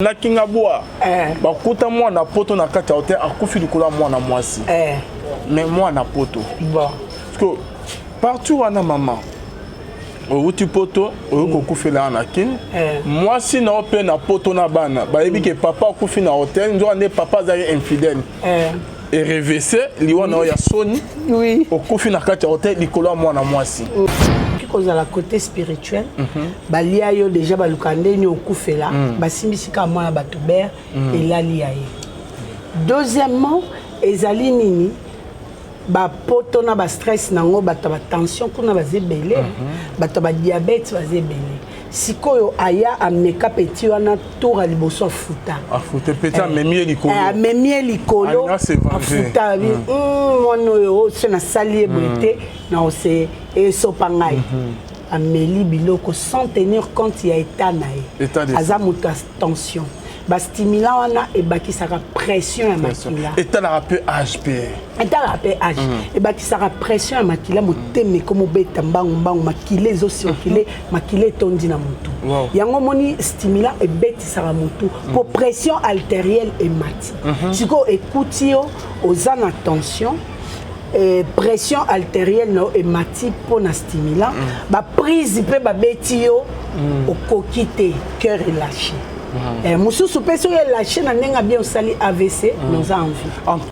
Na Kingabwa eh. Bakuta mwana poto na kati ya hotel, akufi likolo ya mwana mwasi eh. Mais mwana poto bon. Parce que partout wana, mama, outi poto, oyoki kokufela na Kini eh. Mwasi na yo mpe na poto na bana bayebi ke papa akufi na hotel, nzoka nde papa azali infidèle eh. Erevese liwa na yo ya soni okufi na kati ya hotel likolo ya mwana mwasi. Kozala côté spirituel, balia yo déjà, baluka ndeni okufela, basimbisi kaka mwana bato bere elali ya ye. Deuxièmement, ezali nini? Bapoto na bastress nango, bato ya batension kuna baza ebele, bato ya badiabète baza ebele. Sikoyo aya ameka petit wana, tour ya liboso afuta. Afute petit, amemi ye likolo. Amemi ye likolo. Alinga se venger. Afuta abi mwana oyo so nasali ye boye te na ose esopa ngai. Ameli biloko sans tenir compte ya état na ye. État de Aza moto ya tension, bastimulant wana ebakisaka pression ya makila. Etalaka mpe âge mpe. Etalaka mpe âge, ebakisaka pression ya makila, motema ekomobeta mbangu mbangu, makila ezocircule, makila etondi na motu. Yango omoni stimulant ebetisaka motu mpo pression artérielle emati. Sikoyo ekuti yo oza na tension, pression artérielle na yo emati mpo na stimulant, baprise mpe babeti yo, okoki te, cœur elâche. Mosusu mpe soki elâche na ndenge bien, osali AVC, mais oza en vie.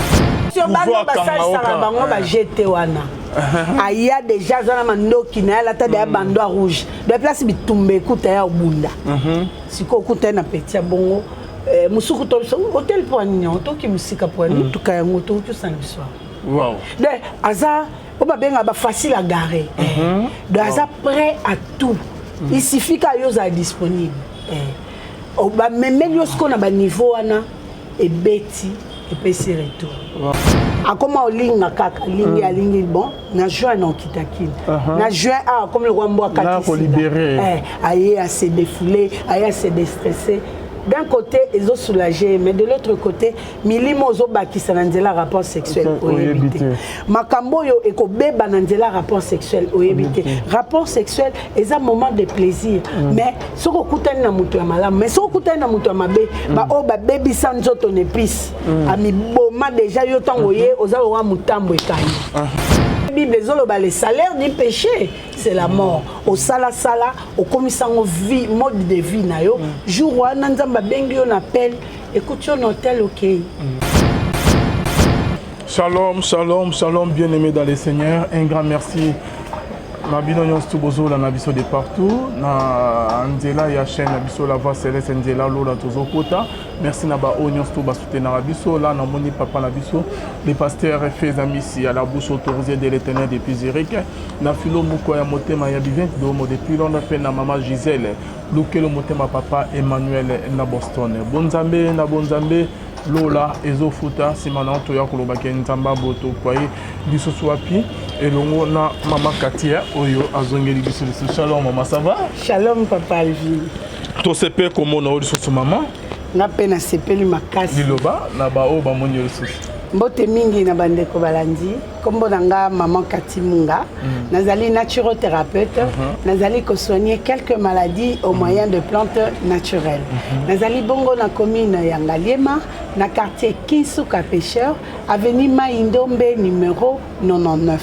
So bana Pouvoir basalisaka kanga bango oka. Bajete wana aya déjà aza na mandoki na ye, alata deya bandeau ya rouge de place bitumba ekuta ya obunda. Sikoyo okuta ye na petit ya bongo, mosuku to biso hotel mpo anini yango, toki mosika mpo ani motuka yango, tokoki osala biso awa. Donc aza oyo babengaka bafacile à garer, donc aza prêt à tout, il suffit ka yo ozala disponible. Bamemeli yo sikoyo na baniveau wana, ebeti, epesi retour, akoma olinga kaka, alingi, alingi. Bon, na juin na okita Kini, na juin awa akomi lokwa mbwa. Na kolibérer. Aye ase défoulé, aye ase déstressé. D'un côté ezosoulage, mais de l'autre côté milimo ozobakisa na nzela rapport sexuel, oyebi oyebi te. Te. Makambo oyo ekobeba na nzela rapport sexuel, oyebi te. Rapport sexuel eza moment de plaisir, mais soki okutani na moto ya malamu, mais soki okutani na moto ya mabe, baoyo babebisa nzoto na épice, amiboma déjà. Yo ntango ye oza lokola motambo ekangi. Bible ezoloba: le salaire du péché, c'est la mort. Osalasala, okomisango vie, mode de vie na yo. Jour wana Nzambe abengi yo na appel, ekuti yo na hotel, okei. Shalom, shalom, shalom, bien-aimés dans le Seigneur. Un grand merci. Na bino nyonso bozolanda biso de partout na nzela ya chaîne na biso La Voix Céleste, nzela lola tozokota. Merci na baoyo nyonso to basoutenaka biso. La namoni papa na biso, le pasteur Fezamisi à la bouche autorisée de l'Éternel depuis Zurich, na filo moko ya motema ya Bivin Domo depuis Londres, mpe na mama Gisèle Lukelo motema, papa Emmanuel na Boston. Bonzambe na bonzambe, lola ezofuta. Nsima na toya kolobaki Nzambe aboto kwaye lisusu wapi elongo na mama Katia oyo azongeli biso lisusu. Shalom mama, ça va? Shalom papa Alvin. Tosepe komona oyo lisusu, mama. Nga mpe nasepeli makasi. Liloba na baoyo bamoni yo lisusu. Mbote mingi na bandeko balandi. Nkombo na nga maman Kati Munga, nazali naturothérapeute, nazali kosoigner quelques maladies au moyen de plantes naturelles. Nazali bongo na commune ya Ngaliema, na quartier Kinsuka Pêcheur, avenue Mai Ndombe numéro 99,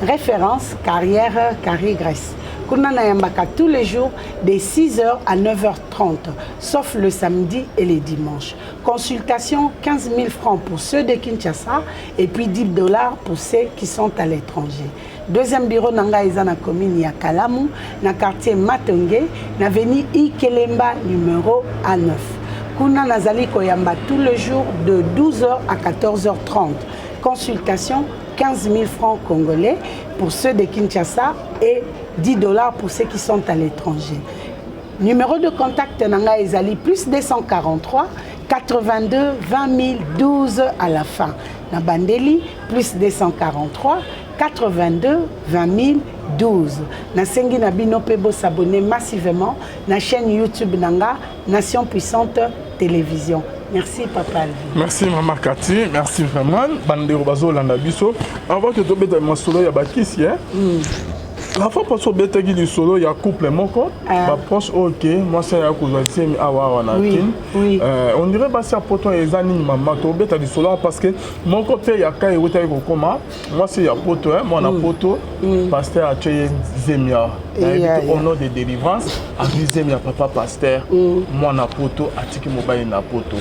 référence carrière Carré Grèce. Kuna nayambaka tous les jours de 6h à 9h30, sauf le samedi et les dimanches. Consultation 15 000 francs pour ceux de Kinshasa et puis 10 $ pour ceux qui sont à l'étranger. Deuxième bureau na nga eza na commune ya Kalamu, na quartier Matonge, na avenue Ikelemba numéro A9. Kuna nazali koyamba tous les jours de 12h à 14h30. Consultation 15 000 francs congolais pour ceux de Kinshasa et 10 $ pour ceux qui sont à l'étranger. Numéro de contact na nga ezali plus 243 82 20 012 à la fin. Na bandeli, plus 243 82 20 012. Nasengi na bino mpe bosabonner massivement na chaîne YouTube na nga, Nation Puissante Télévision. Merci papa Alvin. Merci mama Kati, merci vraiment. Bandeko bazolanda biso, avant que tobeta masolo ya bakisi. La fois passée, obetaki lisolo ya couple moko, baproche oyo ke mwasi aya kozwa zemi awa awa na Kin. On dirait basi ya poto eza nini? Mama, tobeta lisolo awa parce que moko mpe ya ka ewutaki kokoma mwasi ya poto, mwana poto, pasteur atie ye zemi awa. Nayebi te, au nom de délivrance, azwi zemi ya papa pasteur. Mwana poto atiki mobali na poto.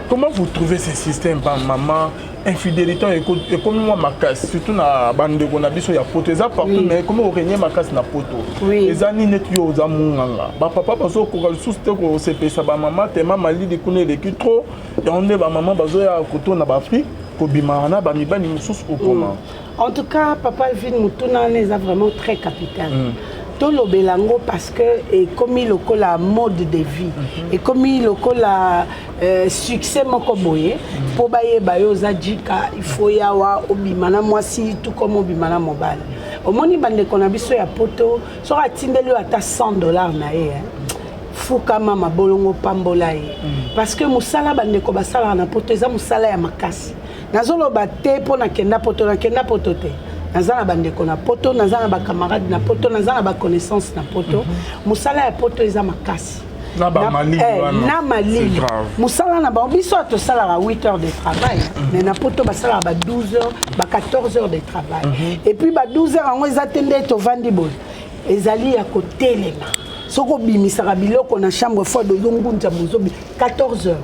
Comment vous trouvez ce système, ba maman? Infidélité ekomi mwa makasi, surtout na bandeko na biso ya poto. Eza partout, mais ekomi korégner makasi na poto. Eza nini? Neti yo oza monganga, bapapa bazokoka lisusu te kosepelisa bamama tema malili kuna eleki trop. Yango nde bamama bazoya koto na baAfrique kobimaka na bamibali mosusu okoma. En tout cas, papa Alvin, motuna wana eza vraiment très capital. Tolobela yango parce que ekomi lokola mode de vie, ekomi lokola succès moko boye. Mpo bayeba yo oza jika, ifo yawa obima na mwasi tout comme obima na mobali. Omoni bandeko na biso ya poto, soki atindeli yo ata 100 $ na ye, fukama mabolongo, pambola ye, parce que mosala bandeko basalaka na poto eza mosala ya makasi. Nazoloba te mpo nakenda poto, nakenda poto te. Naza na bandeko na poto, naza na bacamarade na poto, naza na baconnaissance na poto. Mosala ya poto eza makasi. Na bamalili wana. Na malili, mosala na bango, biso tosalaka 8 heures de travail, mais na poto basalaka ba 12 heures, ba 14 heures de travail. Et puis ba 12 heures yango eza te nde tovandi boye, ezali ya kotelema. Soki obimisaka biloko na chambre froide, ozongunza mozobi 14 heures.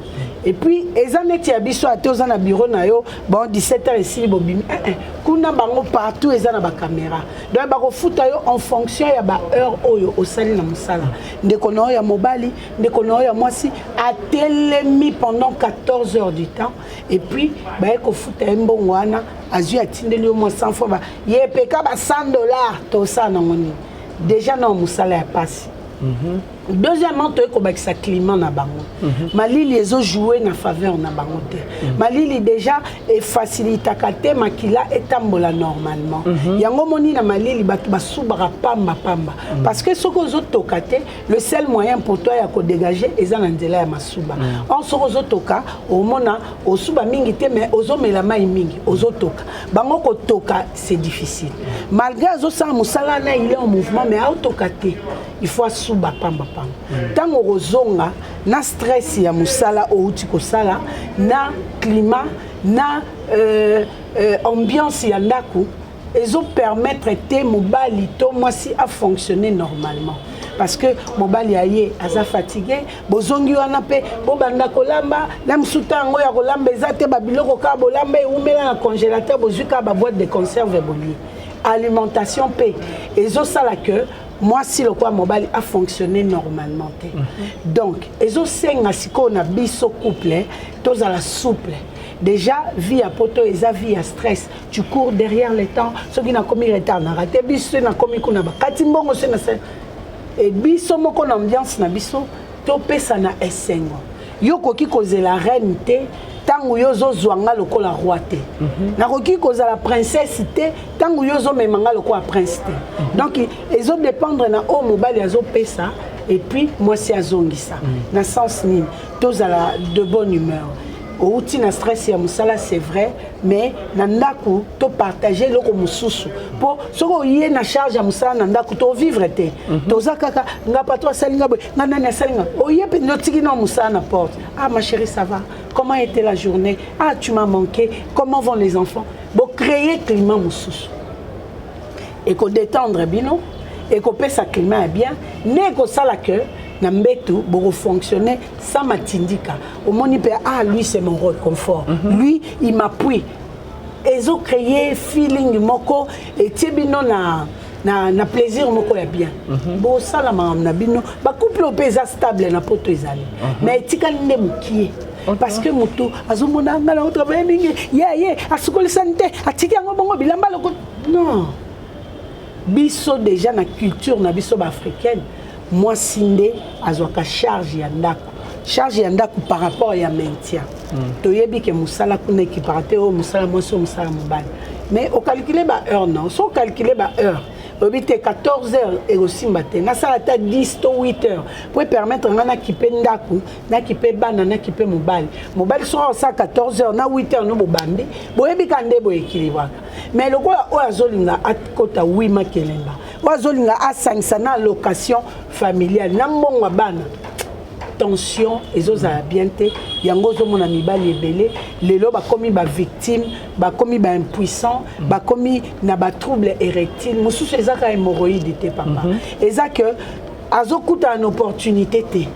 Et puis eza neti ya biso ate oza na bureau na yo, bon, 17 heures esili, bobimi. Eh, eh. Kuna bango partout eza na bacaméra, donc bakofuta yo en fonction ya baheure oyo osali na mosala. Ndeko na oyo ya mobali, ndeko na oyo ya mwasi atelemi pendant 14 heures du temps et puis baye kofuta ye mbongo wana azwi, atindeli yo mwa 100 fois ye peka ba 100 $. Tosala nango nini? Déjà na mosala ya pasi. Deuxièmement, toye kobakisa climat na bango. Malili ezojoue na faveur na bango te. Malili déjà efacilitaka te makila etambola normalement. Yango moni na malili bato basubaka pamba pamba, parce que soki ozotoka te, le seul moyen pour toi ya kodégage eza na nzela ya masuba. Or soki ozotoka, omona osuba mingi te, mais ozomela mai mingi, ozotoka. Bango kotoka, c'est difficile. Malgré azosala mosala na il est en mouvement, mais aotoka te, il faut asuba pamba pamba. Ntango okozonga na stress ya mosala outi kosala, na climat, na ambiance ya ndako, ezopermettre te mobali to mwasi afonctionner normalement, parce que mobali aye aza fatigué. Bozongi wana mpe bobanda kolamba na mosusu, yango ya kolamba eza te, babiloko kaka bolamba ewumela na congélateur, bozwi kaka baboîte de conserve, bolie. Alimentation mpe ezosala ke mwasi lokola mobali afonctionne normalement te. Donc ezosenga sikoyo na biso couple tozala souple. Déjà vie ya poto eza vie ya stress, tu cours derrière le temps. Soki nakomi retard, na raté biso, nakomi kuna bakati mbongo so na e biso moko na ambiance na biso topesa na esengo. Yo okoki kozela reine te ntango yo ozozwa nga lokola roi te. Nakoki kozala princesse te ntango yo ozomema nga lokola prince te. Donc ezodépendre na oyo mobali azopesa et puis mwasi azongisa. Na sens nini? Tozala de bonne humeur. Outi na stress ya mosala, c'est vrai, mais na ndako topartage eloko mosusu, mpo soki oye na charge ya mosala na ndako, tovivre te. Toza kaka nga patron asali nga boye, nga nani asali nga. Oye mpe otiki na mosala na porte: "Ah ma chérie, ça va? Comment était la journée? Ah, tu m'as manqué. Comment vont les enfants?" Bocréer climat mosusu ekodétendre bino, ekopesa climat ya bien, nde ekosala ke na mbeto bokofonctionner sans matindika. Omoni mpe: "Ah, lui, c'est mon réconfort. Lui, il m'appuie." Ezocréer feeling moko etie bino na plaisir moko ya bien. Bosala makambo na bino. Bacouple oyo mpe eza stable na poto ezali, mais etikali nde mokie, parce que motu azomona nga na otravaille mingi, ye ye asukolisani te, atiki yango bongo bilamba loko. Non, biso déjà na culture na biso baafricaine, mwasi nde azwaka charge ya ndako, charge ya ndako par rapport ya maintien. Toyebi ke mosala kuna ekipaka te, oyo mosala mwasi, oyo mosala mobali, mais ocalcule baheure. Non, so ocalcule baheure, oyebi te 14 heures ekosimba te, nasala ata 10 to 8 heures po epermettre ngai nakipe ndako, nakipe bana, nakipe mobali. Mobali soki osala 14 heures na 8 heures, no bobambi, boyebi ka nde boéquilibraka. Mais lokola oyo azolinga akota wi makelemba. Oyo azolinga asangisa na allocation familiale na mbongo ya bana, tension ezozala bien te. Yango ozomona mibali ebele lelo bakomi bavictime, bakomi baimpuissant, bakomi na batrouble érectile. Mosusu eza kaka hémorroïde te, papa. Eza ke azokutana na opportunité te.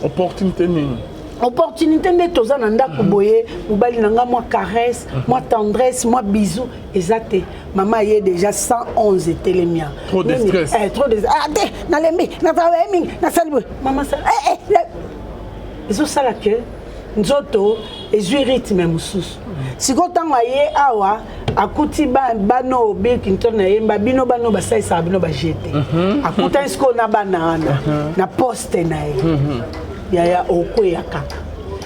Opportunité nini? Opportunité nde toza na ndako boye, mobali na nga, mwa caresse, mwa tendresse, mwa bisou eza te. Mama ye déjà 111 etelemi. Trop de stress. Eh, trop de, ah te, nalembi, natravaille mingi, nasali boye, mama sala, eh, eh, ezosala ke nzoto ezwi rythme mosusu. Sikoyo ntango aye awa, akuti bana oyo Bill Clinton nayemba bino, bana oyo basalisaka bino bajete, akutani sikoyo na bana wana na poste na ye. Yaya, okweya kaka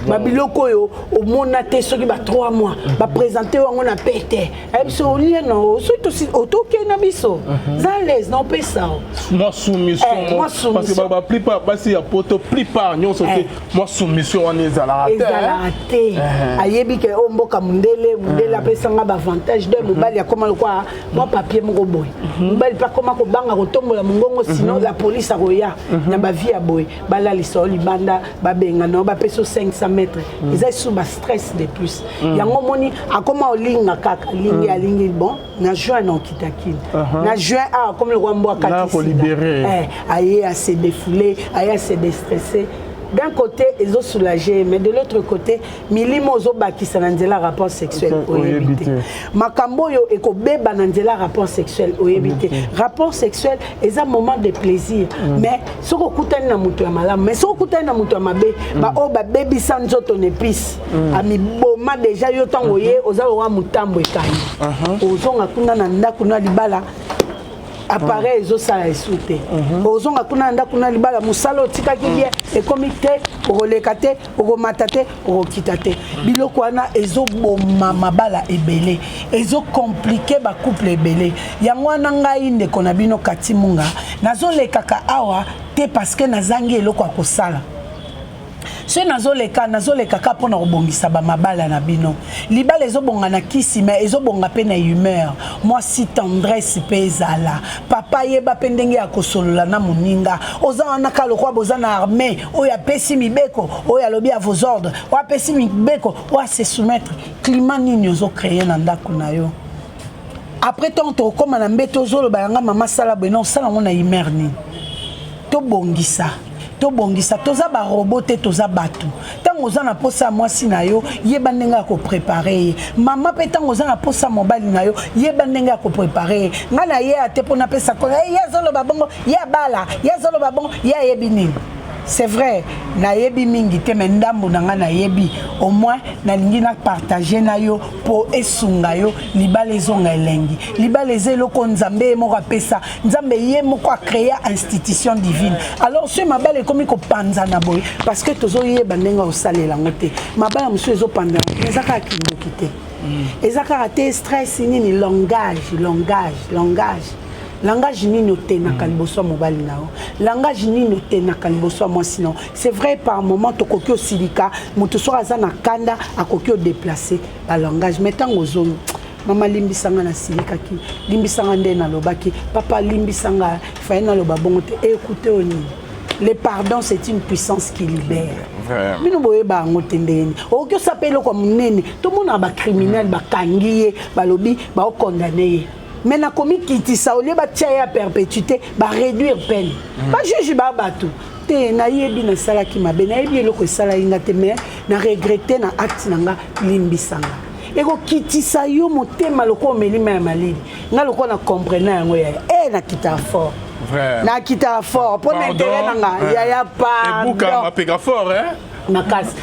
babiloko oyo omona te. Soki ba 3 mois baprésente yango na pete, ayebi so olie na soki otokei na biso, za l'aise na opesa o. Mwa soumission. Mwa soumission. Parce que ba plupart basi ya poto, plupart nyonso te, mwa soumission wana ezalaka te. Ezalaka te. Ayebi ke oyo mboka mondele, mondele apesanga baavantage de mobali akóma lokwa mwa papier moko boye. Mobali mpe akóma kobanga kotombola mongongo, sinon la police akoya. Na bavie ya boye, balalisa yo libanda, babengana yo, bapesa yo 500 mètres, eza lisusu bastress de plus. Yango omoni akóma olinga kaka, alingi, alingi. Bon, na juin na okita kini, na juin awa akomi lokwa mbwa. Na kolibérer. Aye ase défoulé, aye ase déstressé. D'un côté ezosoulage, mais de l'autre côté milimo ozobakisa na nzela rapport sexuel, oyebi te. Makambo oyo ekobeba na nzela rapport sexuel, oyebi te. Rapport sexuel eza moment de plaisir, mais soki okutani na moto ya malamu. Mais soki okutani na moto ya mabe, baoyo babebisa nzoto na épice, amiboma déjà. Yo ntango oye, oza lokola motambo ekangi. Ozonga kuna na ndako na libala, appareil ezosala esu te. Ozonga kuna na ndako na libala, mosala otikaki bien ekomi te, okoleka te, okomata te, okokita te. Biloko wana ezoboma mabala ebele, ezocompliquer bacouple ebele. Yango wana ngai, ndeko na bino Kati Munga, nazolekaka awa te parce que nazangi eloko ya kosala. Soki nazoleka, nazolekaka mpona kobongisa bamabala na bino. Libala ezobonga na kisi, mais ezobonga mpe na humeur, mwasi tendresse mpe ezala. Papa, yeba mpe ndenge ya kosolola na moninga. Oza wana ka lokwa boza na armée, oyo apesi mibeko, oyo alobi à vos ordres, oyo apesi mibeko, oyo ase soumettre. Climat nini ozocréer na ndako na yo? Après, ntango tokokóma na mbeto, ozoloba yanga mama sala boye, na osala yango na humeur nini? Tobongisa, tobongisa. Toza barobots te, toza bato. Ntango oza na posa ya mwasi na yo, yeba ndenge ya kopréparer ye. Mama mpe, ntango oza na posa ya mobali na yo, yeba ndenge ya kopréparer ye. Ngai na ye ate mpo napesa ko ye azoloba bongo, ye abala, ye azoloba bongo, ye ayebi nini? C'est vrai, nayebi mingi te, mais ndambo na ngai nayebi. Au moins nalingi napartage na yo mpo esunga yo, libala ezonga elengi. Libala eza eloko Nzambe ye moko apesa, Nzambe ye moko acréa institution divine. Alors soki mabala ekomi kopanzana boye, parce que tozoyeba ndenge osalela yango te. Mabala mosusu ezopanzana, eza kaka kindoki te, eza kaka te stress nini, langage, langage, langage. Langage nini otenaka liboso ya mobali na yo? Langage nini otenaka liboso ya mwasi na yo? C'est vrai, par moment tokoki osilika. Moto soki aza na kanda akoki odéplacer balangage, mais ntango ozongi: "Mama, limbisanga, nasilikaki, limbisanga nde nalobaki. Papa, limbisanga, faye naloba bongo te." Ekute oyo nini? Le pardon, c'est une puissance qui libère. Bino boyeba yango te. Ndenge okoki osapa eloko ya monene, tomonaka bacriminel, bakangi ye, balobi baokondane ye, mais nakomikitisa, olie batia ye ya perpétuité, baréduire peine. Bajuge baa bato te. Nayebi nasalaki mabe, nayebi eloko esalaki nga te, mais na regrette na acte na nga, limbisanga. Ekokitisa yo motema lokola omeli mai ya malili. Nga lokola na comprena yango, yaya, e nakitaka fort, nakitaka fort mpo na intérêt na nga, yaya. Pardon mapeka fort, hein? Makasi.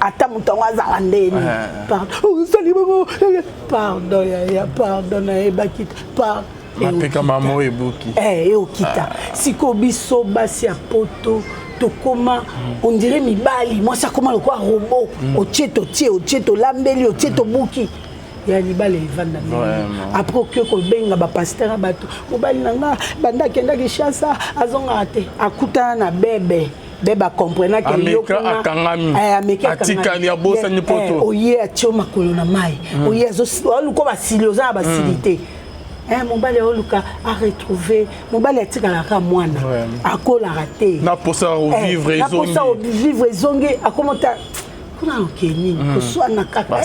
Ata moto yango azala ndeni, pardon, osali bongo, pardon yaya, pardon, nayebaki, pardon. Mapeka mama oyo ebuki. Eokita. Sikoyo biso basi ya poto tokóma on dirait mibali. Mwasi akóma lokola robot: otie, totie, otie, tolambeli, otie, tobuki. Ya libala evanda ndenge? Après okoki kobenga bapasteur ya bato: "Mobali na nga, banda akendaki chasa, azongaka te." Akutana na bebe, bebe acomprenake. Akangami, atikali, abosani poto. Oye atie makolo na mai, oye aluka basili, oza na basili te. Mobali aoluka aretrouve, mobali atikalaka mwana, akolaka te. Na posa ovivre. Na posa ovivre ezongi, akomota kuna oke nini, koswana kaka.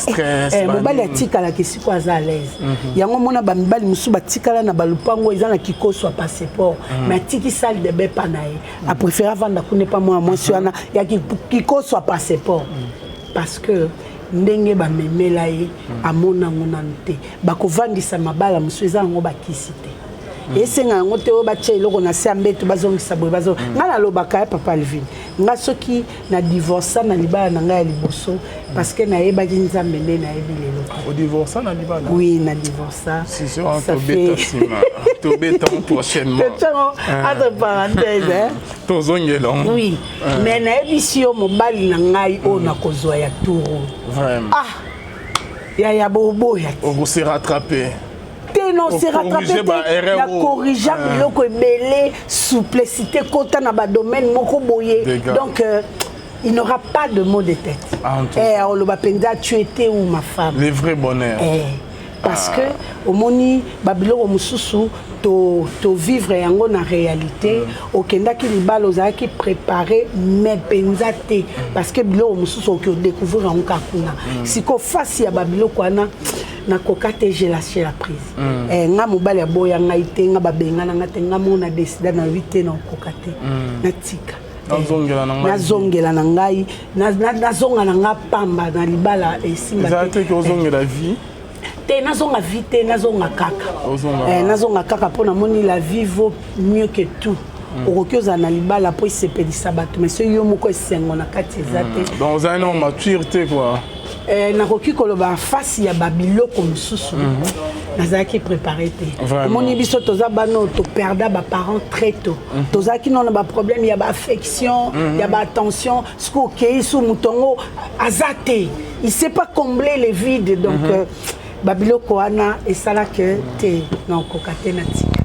Mobali atikalaka esika aza à l'aise. Yango mona bamibali mosusu batikala na balupango, eza na kikoso ya passeport, mais atiki salle de bain pa na ye, apréféré avanda kuna epa mwana mwasi wana ya kikoso ya passeport, parce que ndenge bamemela ye, amona yango nanu te. Bakovandisa mabala mosusu, eza yango bakisi te, esenga yango te oyo batia eloko na se ya mbeto, bazongisa boye. Bazo ngai nalobaka ya papa Alvin, nga soki na divorça na libala na ngai ya liboso, parce que nayebaki Nzambe nde nayebi lelo. Odivorça na libala? Oui, na divorça. Ça fait tobeta prochainement. Totiango entre parenthèse. Tozongela. Oui, mais nayebisi yo, mobali na ngai oyo nakozwa ya tour. Vraiment. Ah, yaya, boboya. Okose rattraper. Te, non, se rattraper te, na corriger biloko ebele, souplicité kota na badomaine moko boye. Donc il n'aura pas de maux de tête. Eh, oloba mpenza: «Tu étais où, ma femme?» Le vrai bonheur. Eh, parce que omoni babiloko mosusu, tovivre yango na réalité. Okendaki libala, ozalaki préparé, mais mpenza te, parce que biloko mosusu okoki odécouvrir yango kaka kuna. Sikoyo face ya babiloko wana, nakoka te, j'ai lâché la prise. Nga mobali aboya ngai te, nga babengana nga te, nga moko na décida na lobi te, nakoka te, natika. Nazongela na ngai. Nazongela na ngai, nazonga na nga pamba na libala esimba. Ezala te ke ozongela vie. Te, nazonga vie te, nazonga kaka. Ozonga. Nazonga kaka mpo namoni la vie vaut mieux que tout. Okoki ozala na libala mpo esepelisa bato, mais soki yo moko esengo na kati eza te. Donc ozali na mature te, quoi. Nakoki koloba face ya babiloko mosusu, nazalaki préparé te. Omoni, biso toza bana oyo toperda baparent très tôt. Tozalaki nano na baproblème ya baaffection, ya baattention. Soki okei su, moto yango aza te, il sait pas combler les vides. Donc babiloko wana esalaki te, nakoka te, na tika.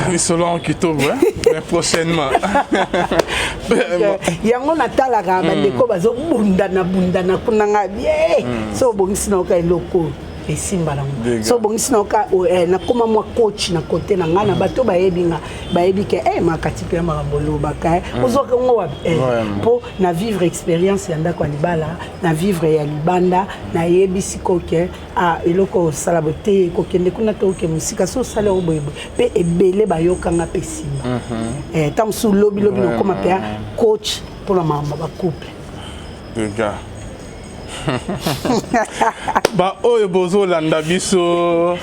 Lisolo kitoko, mais prochainement. Yango natalaka bandeko bazobundana bundana kuna, nga bie so obongisi na oka eloko esimba nango, so obongisi na oka. Nakóma mwa coach na kote na ngai, na bato bayebi nga, bayebi ke makati mpe ya makambo olobaka, ozwaka ngo wapi? Mpo na vivre expérience ya ndako ya libala, na vivre ya libanda, nayebi sikoyo ke eloko osala boye te, kokende kuna te, oke mosika, so osala yango boyeboye mpe ebele bayokanga mpe nsima. Ntango mosusu lobilobi nakóma mpe coach mpona makambo bacouple. Dega baoyo bozolanda biso,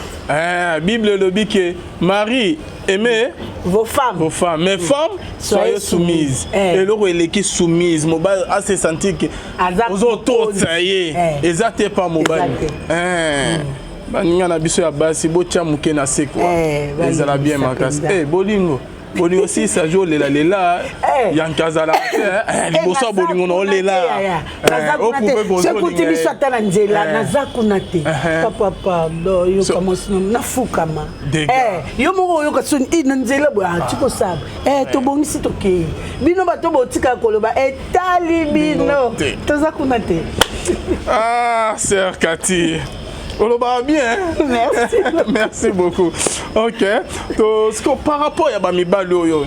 Bible elobi ke mari, aimez vos femmes. Vos femmes, mais femmes, soyez soumises. Eloko eleki soumise, mobali ase sentir ke ozototsa ye, eza te pa mobali. Baninga na biso ya basi, botya moke na se kwa, ezala bien makasi. Bolingo, bolingo sisa jo olelalela, yanke azalaka te liboso ya bolingo na olela. Sekuti biso ata na nzela, naza kuna te, papa, pardon, yoka mwasi nafukama, yo moko oyoka soni na nzela boye, atikosaba tobongisi, tokei. Bino bato botikaka koloba, etali bino, toza kuna te. Ah, sœur Kati, olobaka bien. Merci. Merci beaucoup. Ok, to siko par rapport ya bamibali oyo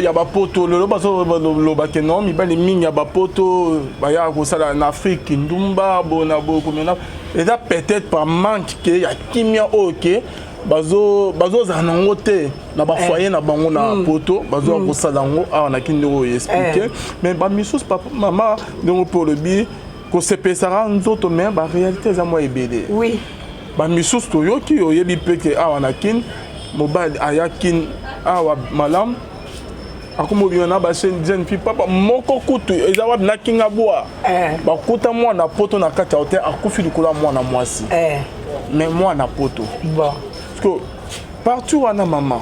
ya bapoto lelo bazoloba ke non, mibali mingi ya bapoto bayaka kosala na Afrique ndumba bona boye komena, eza peut-être par manque ke ya kimia oyo ke bazozala nango te na bafoyer na bango na poto, bazoya kosala yango awa na kindi oyo expliqué. Mais bamisusu, papa, mama, ndenge mpe olobi, kosepesaka nzoto, mais baréalité eza mwa ebele. Bamisusu toyoki, oyebi mpe ke awa na Kine, mobali aya Kine awa malamu, akoma obima na bajeune fille. Papa moko kutu eza wapi na kinga bwa, bakuta mwana poto na kati ya hotel, akufi likolo ya mwana mwasi, mais mwana poto. Parce que partout wana, mama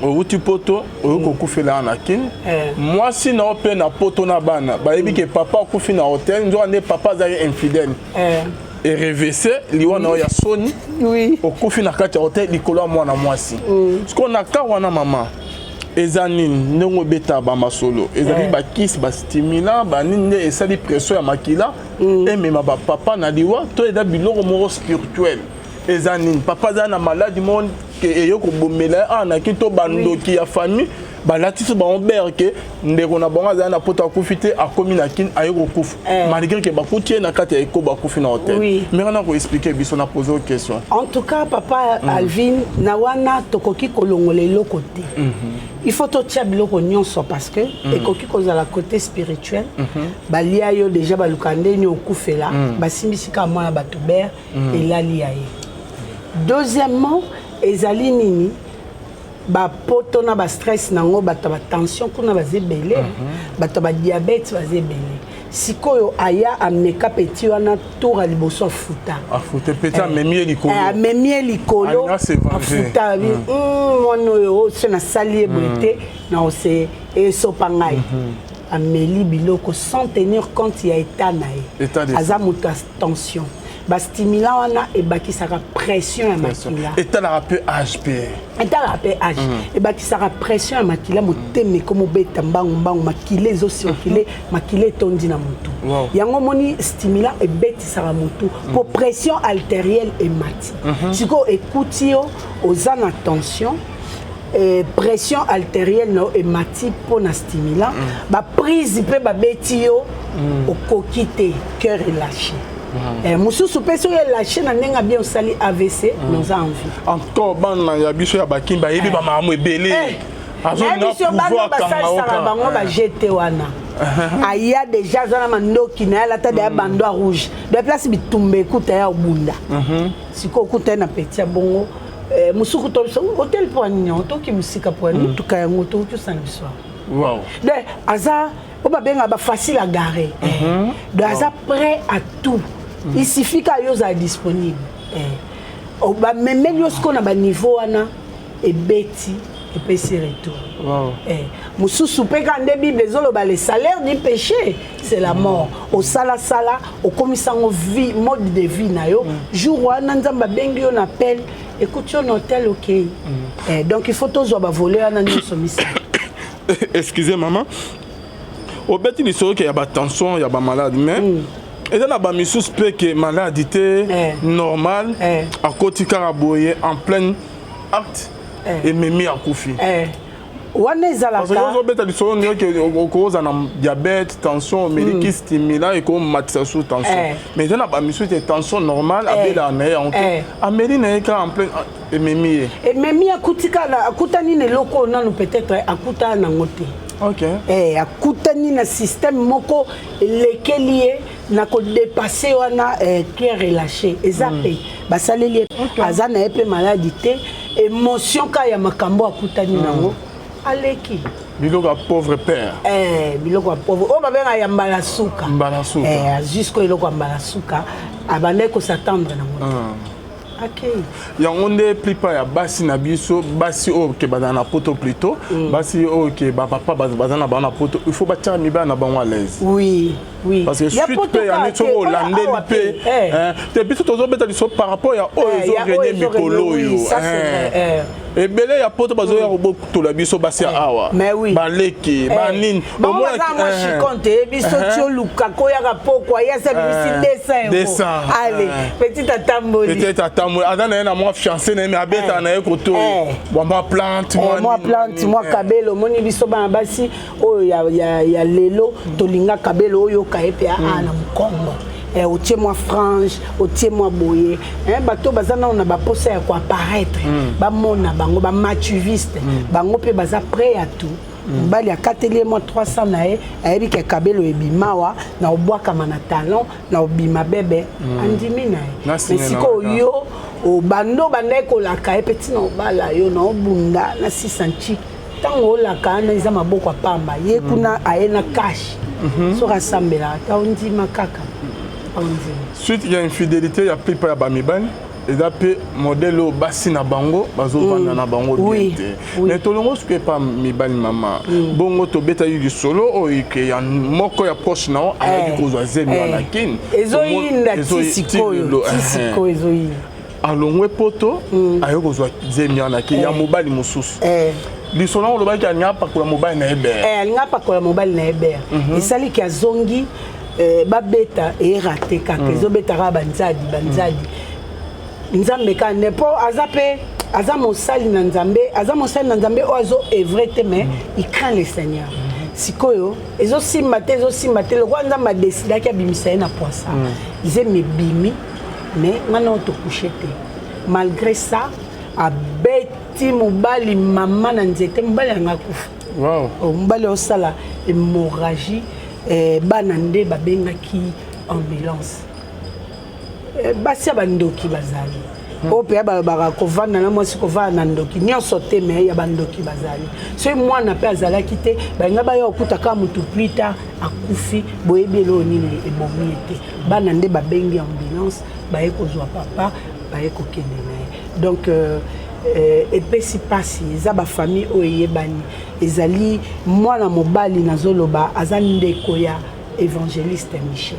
owuti poto, oyoki kokufela wana na Kine, mwasi na yo mpe na poto na bana bayebi ke papa akufi na hotel, nzoka nde papa azalaki infidèle. Erevese liwa na yo ya soni, okufi na kati ya hotel likolo ya mwana mwasi. Sikoyo na ka wana, mama, eza nini ndenge obeta bamasolo? Ezali bakisi, bastimulant, banini nde esali pression ya makila emema bapapa na liwa, to eza biloko moko spirituel? Eza nini? Papa aza na maladi moko eye kobomela ye awa naki to bandoki ya famille balatisi bango bere ke ndeko na bango azali na poto akufi te, akomi na Kine aye kokufa, malgré ke bakuti ye na kati ya ekobo, akufi na hotel. Mais wana koexpliquer biso na pose question. En tout cas, papa Alvin, na wana tokoki kolongola eloko te. Il faut totia biloko nyonso parce que ekoki kozala côté spirituel. Balia yo déjà, baluka ndeni okufela, basimbisi kaka mwana bato bere elali ya ye. Deuxièmement, ezali nini? Bapoto na bastress nango, bato ya batension kuna baza ebele, bato ya badiabète baza ebele. Sikoyo aya ameka petit wana, tour ya liboso afuta. Afute petit, amemi ye likolo. Amemi ye likolo. Alinga se venger. Afuta abi mwana oyo so nasali ye boye te na ose esopa ngai. Ameli biloko sans tenir compte ya état na ye. État de Aza moto ya tension, bastimulant wana ebakisaka pression ya makila. Etalaka mpe âge mpe. Etalaka mpe âge, ebakisaka pression ya makila, motema ekomobeta mbangu mbangu, makila ezocirculer, makila etondi na motu. Yango omoni stimulant ebetisaka motu mpo pression artérielle emati. Sikoyo ekuti yo oza na tension, pression artérielle na yo emati mpo na stimulant, baprise mpe babeti yo, okoki te, cœur elâché. Mosusu mpe soki elâché na ndenge abien, osali AVC, mais oza en vie. Encore bana ya biso ya bakimi bayebi bamakambo ebele. Nayebi biso bana basalisaka bango bajete wana, aya déjà aza na mandoki na ye, alata deya bandeau ya rouge de place bitumba ekuta ya obunda. Sikoyo okuta ye na petit ya bongo, mosuku to biso hotel mpo anini yango, toki mosika mpo ani motuka yango tokoki osala biso awa. Donc aza oyo babengaka bafacile à garer, donc aza prêt à tout, il suffit ka yo ozala disponible. Bamemeli yo sikoyo na baniveau wana, ebeti, epesi retour. Mosusu mpe kaka nde Bible ezoloba: le salaire du péché, c'est la mort. Osalasala, okomisa yango vie, mode de vie na yo. Jour wana Nzambe abengi yo na appel, ekuti yo na hotel, okei. Donc il faut tozwa bavolet wana nyonso misato. Excusez mama, obeti lisolo ke ya batension ya bamalade, mais eza na bamisusu mpe ke maladi te, normal, akoti kaka boye en plein acte, ememi, akufi. Wana ezalaka Ozobeta lisolo ndenge okozala na diabète, tension, omeliki stimulant, ekomatisa su tension, mais eza na bamisusu te, tension normale, abelaka na ye yango te, ameli na ye kaka en plein, ememi ye. Ememi, akuti kaka, akutani na eloko oyo nanu peut-être akutana nango te. Akutani na système moko elekeli ye na kodépasser wana, cœur relâché eza mpe basaleli ye. Aza na ye mpe maladi te, émotion kaka ya makambo akutani nango, aleki. Biloko ya pauvre père. Biloko ya pauvre oyo babengaka ya mbala suka. Mbala suka. Jusqu'o eloko ya mbala suka abandaki kos'attendre nango te, akei. Yango nde plupart ya basi na biso, basi oyo ke bazala na poto, plutôt basi oyo ke bapapa baza na bango na poto, il faut batiaka mibali na bango à l'aise. Oui. Parce que suite mpe ya neti soki olandeli mpe te, biso tozobeta liso par rapport ya oyo ezorégner mikolo oyo. Ebele ya poto bazoya kobotola biso basi ya awa, baleki banini. Bango baza mwa chicon te, biso ti oluka koyaka pokwa ye asa bimisi 200 euro, allez, petit atamboli. Peut-être atamboli, aza na ye na mwa fiancé na ye, mais abetaka na ye koto mwa plante. Mwa plante, mwa kabelo. Omoni biso bana basi oyo ya lelo tolinga kabelo oyoka ye mpe aa na mokongo, otie mwa frange, otie mwa boye. Bato baza nano na baposa ya koapparaître, bamona bango bamaturiste, bango mpe baza prêt à tout. Mobali akateli ye mwa 300 na ye, ayebi ke kabelo ebimawa na obwakama na talon na obima bebe, andimi na ye. Mais sikoyo yo obanda, obandaki kolaka ye mpe ntina obala yo na obunda na 6 ntiki, ntango olaka wana eza maboko ya pamba, ye kuna aye na cash. Soki asambelaka ta, ondima kaka, ondima. Suite ya infidélité ya plupart ya bamibali eza mpe modèle oyo basi na bango bazovanda na bango bien te. Mais tolongo soki epa mibali, mama, bongo tobetaki lisolo oyo ke ya moko ya proche na yo ayaki kozwa zemi wana Kini. Ezoyinda ti sikoyo, ti sikoyo ezoyinda. Alongwe poto, aye kozwa zemi wana ke ya mobali mosusu. Lisolo yango olobaki alingi apakola mobali na ye bere. Alingi apakola mobali na ye bere, esaliki azongi, babeta, eraté kaka, ezobeta kaka banzadi banzadi. Nzambe kaka nde, mpo aza mpe aza mosali na Nzambe, aza mosali na Nzambe oyo azo œuvre te, mais il craint le Seigneur. Sikoyo ezosimba te, ezosimba te. Lokola Nzambe adesidaki abimisa ye na poisa, zemi ebimi, mais nga na oyo tocoucher te. Malgré ça, abeti mobali mama na nzete, mobali yanga akufa. Oh, mobali osala hémorragie, bana nde babengaki ambulance. Basi ya bandoki bazali oyo mpe ya balobaka kovanda na mwasi, kovanda na ndoki nyonso te, mais ya bandoki bazali. Soki mwana mpe azalaki te, balinga baya kokuta kaka motu plus tard akufi, boyebi eloko nini ebomi ye te. Bana nde babengi ambulance, baye kozwa papa, baye kokende na ye. Donc epesi mpasi. Eza bafamille oyo eyebani, ezali mwana mobali nazoloba, aza ndeko ya évangéliste Michel.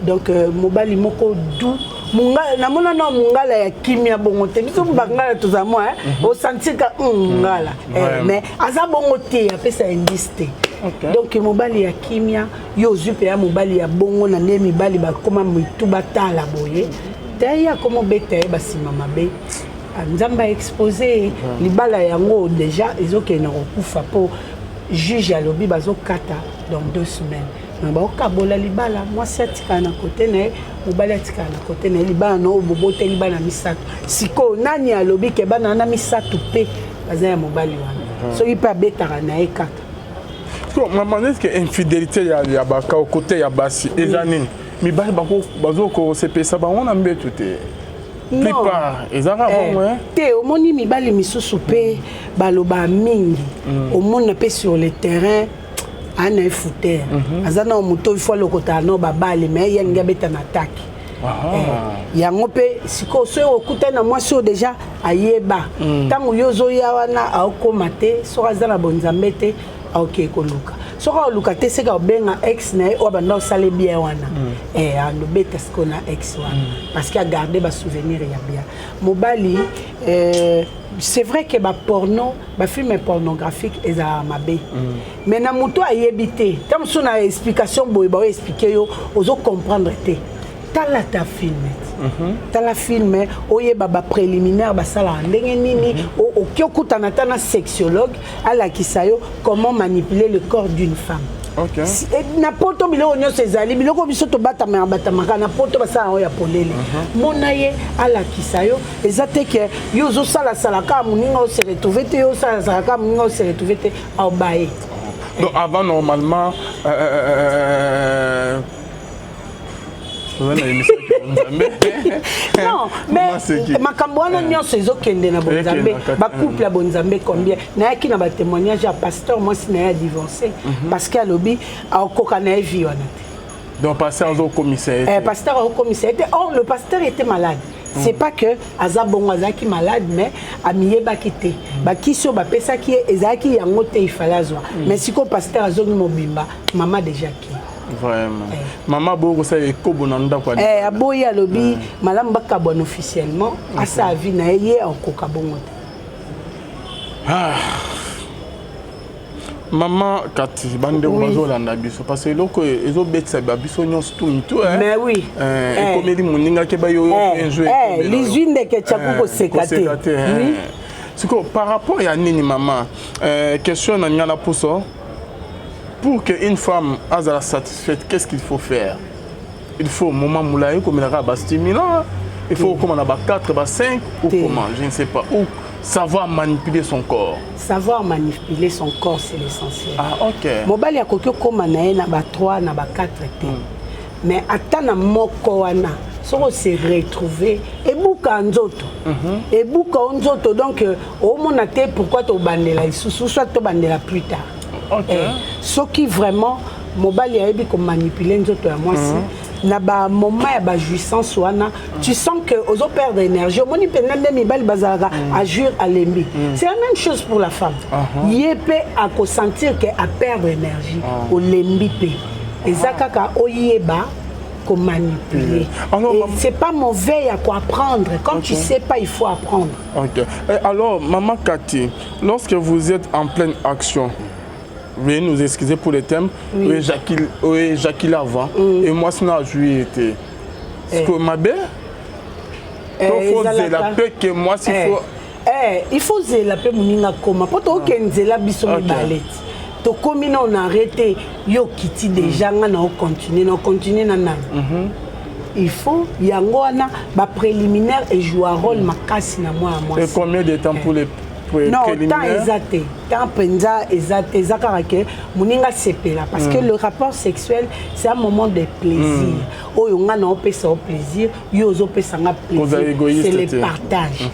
Donc mobali moko du mongala, namona na mongala ya kimia bongo te. Biso bangala tozala mwa osentir mongala, mais aza bongo te, apesa indice te. Donc mobali ya kimia, yo ozwi mpe ya mobali ya bongo na nde mibali bakóma mitu batala boye te, ye akóma obeta ye basima mabe. Nzambe aexpose libala yango déjà ezokende na kokufa, mpo juge alobi bazokata dans 2 semaines, mais baokabola libala. Mwasi atikala na kote na ye, mobali atikala na kote na ye. Libala na oyo boboteli bana misato, sikoyo nani alobi ke bana wana misato mpe baza ya mobali wana, soki mpe abetaka na ye kaka? So mama, neti ke infidélité ya baka kote ya basi eza nini? Mibali bazokosepesa bango na mbeto te, plupart ezaka bongo? Te, omoni mibali misusu mpe baloba mingi, omona mpe sur le terrain ana efutere, aza na moto ifo alokotaka na babale, mais ye alingi abeta na atake yango mpe. Sikoyo soki okutani na mwasi oyo déjà ayeba, ntango yo ozoya wana, aokóma te. Soki aza na bonzambe te, aokei koluka. Soki aoluka te, seka obenga ex na ye oyo abanda osala bien wana, alobeta sikoyo na ex wana, parce que agarde basouvenir ya bien mobali. C'est vrai que baporno, bafilm pornographique ezalaka mabe, mais na moto ayebi te, ta mosusu na explication boye baoexpliquer yo, ozocomprendre te. Tala ta film, tala film, oyeba bapréliminaire basalaka ndenge nini. Oki okutana ta na sexologue, alakisa yo comment manipuler le corps d'une femme. Na poto biloko nyonso ezali, biloko biso tobatamaka batamaka na poto, basala yango ya polele. Mona ye alakisa yo. Eza te ke yo ozosalasala kaka moninga ose retrouve te, yo osalasala kaka moninga ose retrouve te, aobaye. Donc avant, normalement, non, mais makambo wana nyonso ezokende na bonzambe. Bacouple ya bonzambe combien nayaki na batémoignage ya pasteur, mwasi na ye adivorcé parce que alobi akoka na ye vie wana te. Donc pasteur azokomisa ye? Pasteur azokomisa ye te. Or le pasteur était malade. C'est pas que aza bongo, azalaki malade, mais amiyebaki te. Bakisi oyo bapesaki ye ezalaki yango te, ifale azwa. Mais sikoyo pasteur azongi mobimba, mama déjà ki Vraiment, mama boyo kosala ekobo na ndako. Aboyi, alobi malamu bakabwana officiellement, asala vie na ye, ye akoka bongo te. Mama Kati, bandeko bazolanda biso, parce que eloko oyo ezobetisa babiso nyonso tu mitu. Mais oui. Ekomeli moninga ke bayoyo. Lizwi ndeke tiaku koseka te. Sikoyo par rapport ya nini, mama, question na nga na puso: pour que une femme azala satisfaite, qu'est-ce qu'il faut faire? Il faut moment molai komelaka bastimulant, il faut okóma na ba 4, ba 5 ou comment, je ne sais pas, ou savoir manipuler son corps? Savoir manipuler son corps, c'est l'essentiel. Ah, ok. Mobali akoki okóma na ye na ba 3, na ba 4 te, mais ata na moko wana, soki ose retrouve, ebuka nzoto, ebuka o nzoto. Donc omona te pourquoi tobandela lisusu, soit tobandela plus tard. Soki vraiment mobali ayebi komanipuler nzoto ya mwasi na bamoment ya bajouissance wana, tu sens que ozoperdre énergie. Omoni mpenza nde mibali bazalaka ajouir, alembi. C'est la même chose pour la femme. Ye mpe akosentir ke aperdre énergie, olembi mpe. Eza kaka oyeba komanipuler. Alors, c'est pas mauvais ya koapprendre. Quand tu sais pas, il faut apprendre. Ok. Et alors, maman Cathy, lorsque vous êtes en pleine action, veuillez nous excuser pour les thèmes, oui, Jackie avant, et moi, sinon, a joué été. Ce que ma belle, To faut zela mpe ke mwasi faut il faut zela mpe moninga akoma, mpo tookende nzela biso mibale ti tokomi na on arrête, yo okiti déjà, nga na ocontinue, na ocontinue na nani. Il faut yango wana bapréliminaire ejoua rôle makasi na mwa ya mwasi. Et combien de temps pour les Non, temps eza te, temps mpenza eza te. Eza kaka ke moninga asepela, parce que le rapport sexuel, c'est un moment de plaisir oyo nga na opesa yo plaisir, yo ozopesa nga plaisir, c'est le partage.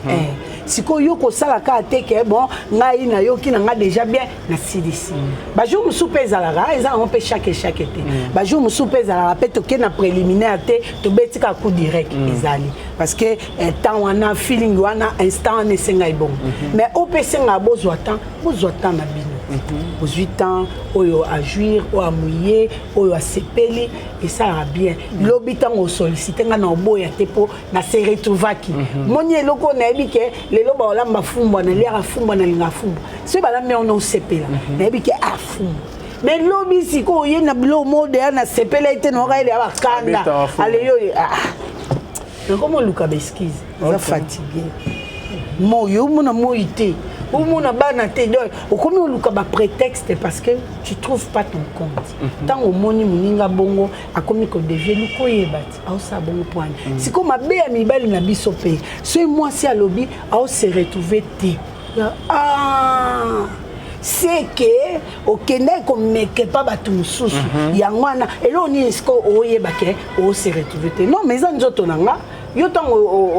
Sikoyo yo kosala kaka te ke bon, ngai nayoki na nga déjà bien, nasilisi. Bajour mosusu mpe ezalaka, eza yango mpe chaque chaque te. Bajour mosusu mpe ezalaka mpe toke na préliminaire te, tobeti kaka coup direct. Ezali parce que temps wana, feeling wana, instant wana esengai bongo. Mais oyo mpe esengaka bozwa temps, bozwa temps na bino, bozwi temps oyo ajouir, oyo amouye, oyo asepeli, esalaka bien. Lobi ntango osollicite nga na oboya te, mpo na se retrouvaki moni eloko oyo nayebi ke lelo baolamba fumbwa, naliaka fumbwa, nalingaka fumbwa. Soki balambi yango na osepela, nayebi ke afumbwa. Mais lobi sikoyo oye na biloko moko deya nasepela ete naoka ele ya bakanda ale yo nakoma oluka baexcuse, naza fatigué, moi omona moi te, omona bana te. Donc okomi oluka baprétexte parce que tu trouves pas ton compte. Ntango omoni moninga bongo akomi kodévier, luka oyeba ti aosala bongo mpo wana. Sikoyo mabe ya mibali na biso mpe, soki mwasi alobi aose retrouve te, ah, c'est que okendaki komeke pa bato mosusu. Yango wana eloko nini sikoyo oyeba ke ose retrouve te? Non, mais eza nzoto na nga. Yo ntango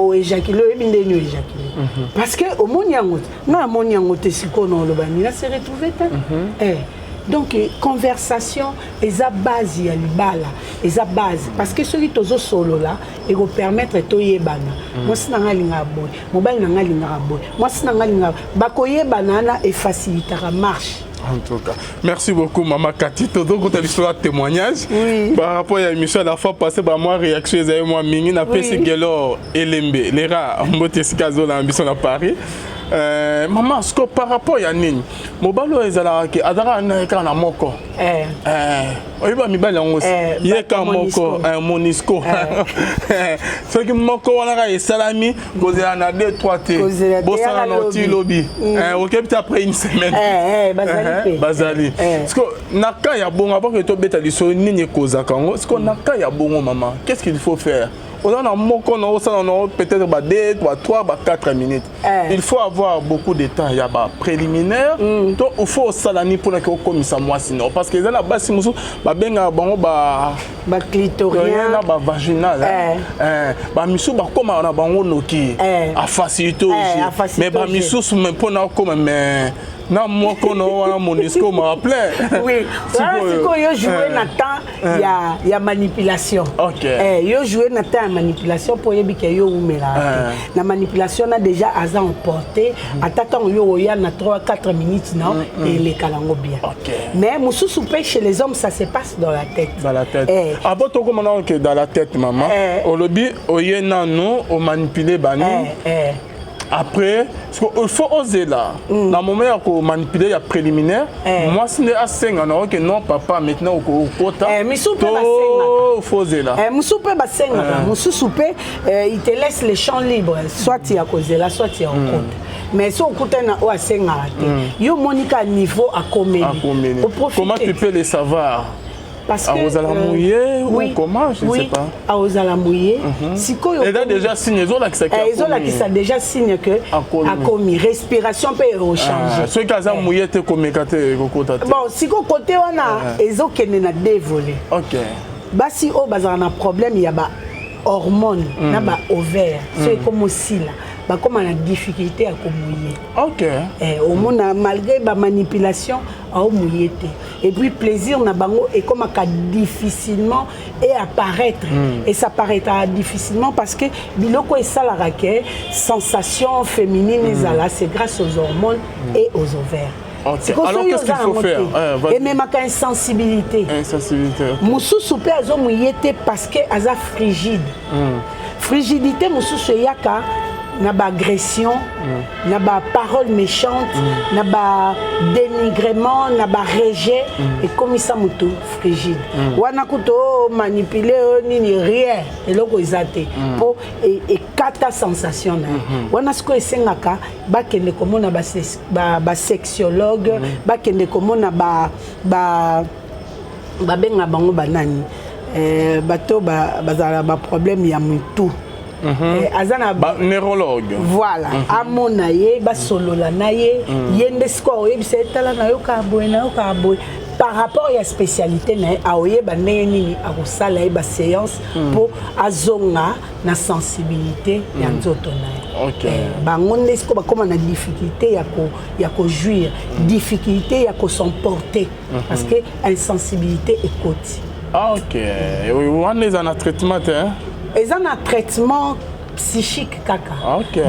oéjacule, oyebi ndeni oéjacule, parce que omoni yango te, nga namoni yango te. Sikoyo na oloba nini? Ase retrouve te. Donc conversation eza base ya libala, eza base, parce que soki tozosolola, ekopermettre toyebana. Mwasi na nga alingaka boye, mobali na nga alingaka boye, mwasi na nga alingaka, bakoyebana wana, efacilitaka marche. En tout cas, merci beaucoup, Maman Cathy. Todo quand l'histoire témoignage par rapport à l'émission la fois passée, bah moi réaction ezali moi mingi na pesi Gelor Elembe, lera mbote esika azola biso na Paris. Maman, siko par rapport ya nini, mobali oyo ezalaka ke azalaka na ye kaka na moko, oyeba mibali yango, ye kaka moko monisco, soki moko wana kaka esalami, kozela na 2 3 te, bosala na oti lobi, okebi te après une semaine. Bazali siko na cas ya bongo. Avant ke tobeta lisolo nini ekozaka yango, siko na cas ya bongo, mama, qu'est-ce qu'il faut faire? Oza na moko na osala na peut-être ba 2, ba 3, ba 4 minutes. Il faut avoir beaucoup de temps ya ba préliminaire to il faut osala nini mpona ke okomisa mwasi no? Parce que eza na basi mosusu babengaka bango ba baclitorien na bavaginal, bamisusu bakomaka na bango noki, afacilité aussi, mais bamisusu mpona okoma, mais na moko na wana monisco ma plein. Oui, sikoyo yo jouer na temps ya manipulation. Yo jouer na temps ya manipulation mpo oyebi ke yo wumelaka te na manipulation na déjà aza emporté. Ata ntango yo oya na 3 4 minutes na eleka nango bien. Mais mosusu mpe, chez les hommes, ça se passe dans la tête. Dans la tête. Abo tokoma nano ke dans la tête, mama. Olobi oye nano omanipule bani, après il faut ozela na moment ya komanipule ya préliminaire, mwasi nde asenga na oke: "Non papa, maintenant okota." Misusu mpe basengaka. Faut ozela. Mosusu mpe basengaka, mosusu mpe il te laisse le champ libre, soit ya kozela, soit ya okota. Mais so okutani na oyo asengaka te, yo omoni ka niveau akomeli. Comment tu peux le savoir? Parce que akozala mouillé ou comment, je ne sais pas. Akozala mouillé. Sikoyo eza déjà signe ezolakisa. Ezolakisa déjà signe que akomi, respiration mpe ekochange. Soki aza mouillé te, komeka te, ekokota te. Bon, sikoyo kote wana ezokende na deux volets. Basi oyo bazalaka na problème ya ba hormone na ba ovaire, so ekoma osila, bakóma na difficulté ya komouiller. Omona malgré bamanipulation, aomouiller te. Et puis plaisir na bango ekomaka difficilement et apparaître et ça paraîtra difficilement, parce que biloko esalaka ke sensation féminine ezala, c'est grâce aux hormones et aux ovaires. Alors, qu'est-ce qu'il faut faire? Ememaka insensibilité. Insensibilité. Mosusu mpe azomouiller te parce que aza frigide. Frigidité mosusu eyaka Na baagression, na baparole méchante, na badénigrement, na barejet, ekomisa moto frigide. Wana kutu omanipule oyo nini, rien, eloko eza te, mpo ekata sensation na ye. Wana sikoyo esengaka bakende komona basexologue, bakende komona babenga bango banani, bato bazala baproblème ya mutu. Aza na Ba neurologue. Voilà. Amona ye, basolola na ye. Ye nde sikoyo akoyebisa ye: tala, nayokaka boye, nayokaka boye. Par rapport ya spécialité na ye, aoyeba ndenge nini akosala ye baséance mpo azonga na sensibilité ya nzoto na ye. Bango nde sikoyo bakóma na difficulté ya kojouir, difficulté ya kos'emporter, parce que insensibilité ekoti. Ah, ok, wana eza na traitement te, hein? Eza na traitement psychique kaka.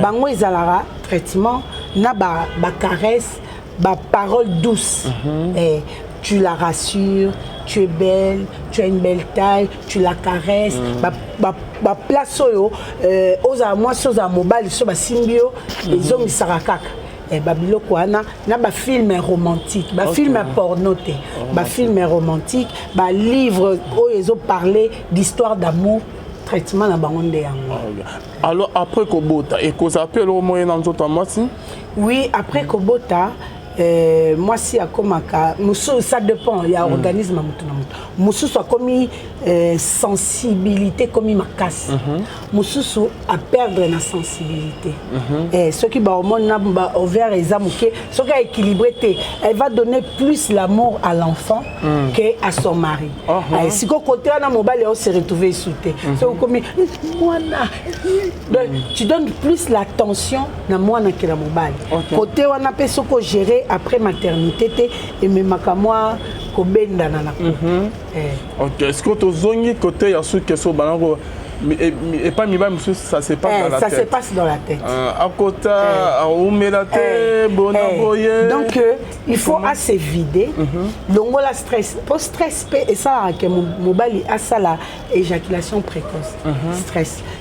Bango ezalaka traitement na bacaresse, baparole douce. Eh, tu la rassures: tu es belle, tu as une belle taille, tu la caresses. Baplace oyo ozala mwasi, ozala mobali, so basimbi yo, ezongisaka kaka. Babiloko wana na bafilm romantique, bafilm porno te, bafilm romantique, balivre oyo ezoparle d'histoire d'amour, traitement na bango nde yango. Alors, après kobota, ekozala mpe eloko moko ye na nzoto ya mwasi? Oui, après kobota, mwasi akomaka mosusu, ça dépend ya organisme ya motu na motu. Mosusu akomi sensibilité ekomi makasi, mosusu aperdre na sensibilité. Soki bahormone na baovaire eza moke, soki aéquilibré te, elle va donner plus l'amour à l'enfant que à son mari. Sikoyo kote wana, mobali ao se retrouver esu te. Soki okomi mwana, donc tu donnes plus l'attention na mwana ke na mobali. Kote wana mpe, soki ogéré après maternité te, ememaka mwa kobendana na couple. Ok, est ce que tozongi côté ya suki so banako epai mibali mosusu, ça se passe dans la ça tête. Se passe dans la tête. Akota aumela te bona boye. Donc il faut ase vider, longola stress, po stress mpe esalaka ke mobali asala éjaculation précoce.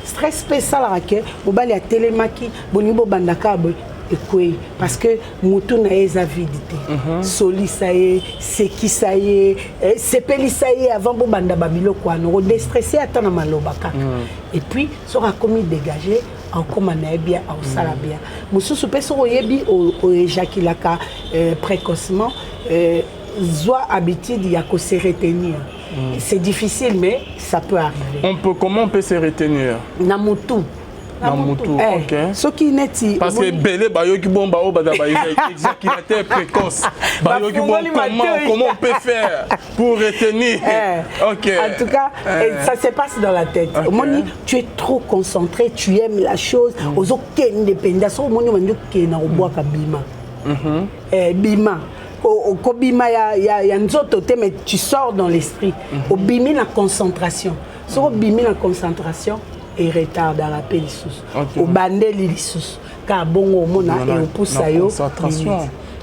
Stress mpe esalaka ke mobali atelemaki, bolingi bobandaka boye, ekwei, parce que motu na ye eza vide te. Solisa ye, sekisa ye, sepelisa ye avant bobanda babiloko wana, kodéstresse ata na maloba kaka. Et puis soki akomi dégagé, akokóma na ye bien, aosala bien. Mosusu mpe, soki oyebi oéjaculaka précocement, zwa habitude ya kose retenir. C'est difficile, mais ça peut arriver. On peut, comment on peut se retenir? Na motu. Na motu, ok. Soki neti Parce que ebele bayoki bon, bao baza baéjaculateur précoce, bayoki bon, comment on peut faire pour retenir? Ok. En tout cas, ça se passe dans la tête. Omoni, tu es trop concentré, tu aimes la chose, ozokende mpenza. Soki omoni obandi okende na kobwaka, bima. Bima, kobima ya nzoto te, mais tu sors dans l'esprit. Obimi na concentration. Soki obimi na concentration, eretardaka mpe lisusu. Obandeli lisusu kaka bongo, omona eopusa yo.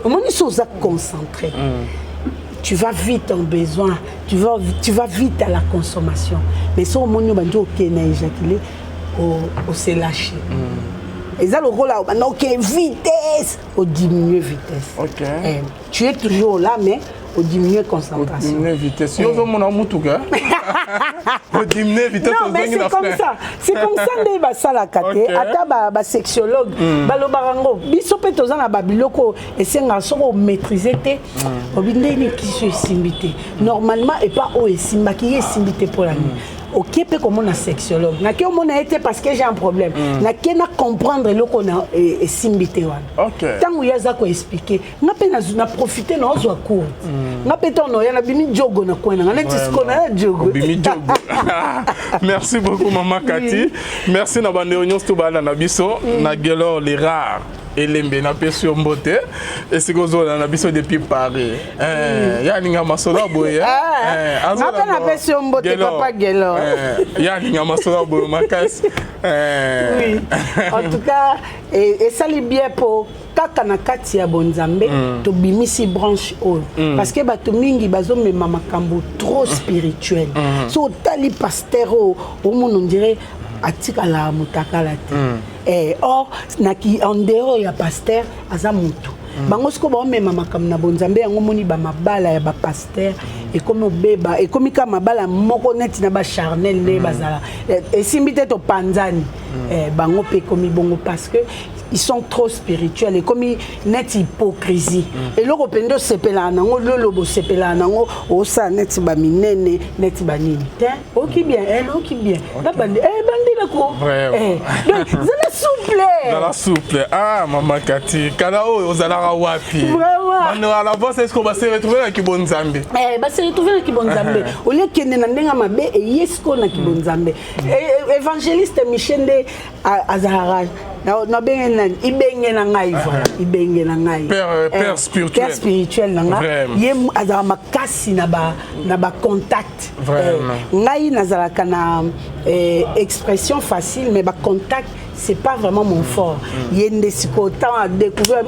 Omoni, so oza concentré, tu vas vite en besoin, tu vas vite à la consommation. Mais so omoni obandi okende na éjaculer, ose lâcher. Eza lokola obanda oke vitesse, odiminue vitesse. Tu es toujours là, mais odiminue concentration. Odiminue vitesse. Yo ozomona mutuka, odiminue vitesse. Non, mais c'est comme ça, c'est comme ça nde basalaka te. Ata basexologue balobaka yango. Biso mpe toza na babiloko esengaka, soki omaîtrise te, obi ndeni kiso esimbi te normalement, epa oyo esimbaki ye esimbi te. Mpo na nini oke mpe komona sexologue? Nake omona ye te parce que j'ai un problème, nake na comprendre eloko na esimbi te wana. Ntango ye aza koexpliquer, nga mpe na profite na ozwa cours. Nga mpe ntango noya, nabimi jogo na coin nanga, neti siko naya jogo. Obimi jogo. Merci beaucoup, mama Kati. Merci na bandeko nyonso to bala na biso na Gelor les rares elembe. Napesi yo mbote esika ozolanda na biso depuis Paris. Ya alinga masolo ya boye. Nga mpe napesi yo mbote, papa Gelor. Ya alinga masolo ya boye makasi. Oui, en tout cas esali bien, mpo kaka na kati ya bonzambe tobimisi branche oyo, parce que bato mingi bazomema makambo trop spirituel. So otali pasteur oyo, omona ondire Atikala motakala te. Or naki en dehors ya pasteur, aza motu. Bango sikoyo baomema makambo na bonzambe. Yango moni bamabala ya bapasteur ekomi obeba, ekomi kaka mabala moko neti na bacharnel nde bazala. Esimbi te, topanzani. Bango mpe ekomi bongo parce que ils sont trop spirituels. Ekomi neti hypocrisie. Eloko mpenza osepelaka nango, loloba osepelaka nango, osala neti baminene, neti banini te. Oki bien, oki bien na bandi, bandelako. Donc zala souple. Zala souple. Ah, mama Kati, kala oyo ozalaka wapi? Vraiment. À la voix, est-ce qu'on va se retrouver na kibonzambe? Base retrouve na kibonzambe. Olie kende na ndenge mabe, eye sikoyo na kibonzambe. Évangéliste Michel nde azalaka nabenge nani, ibenge na ngai, voilà, ibenge na ngai. Père spirituel. Père spirituel na nga. Ye azalaka makasi na bacontact. Ngai nazalaka na expression facile, mais bacontact, c'est pas vraiment mon fort. Ye nde sikoyo ntango adécouvrir,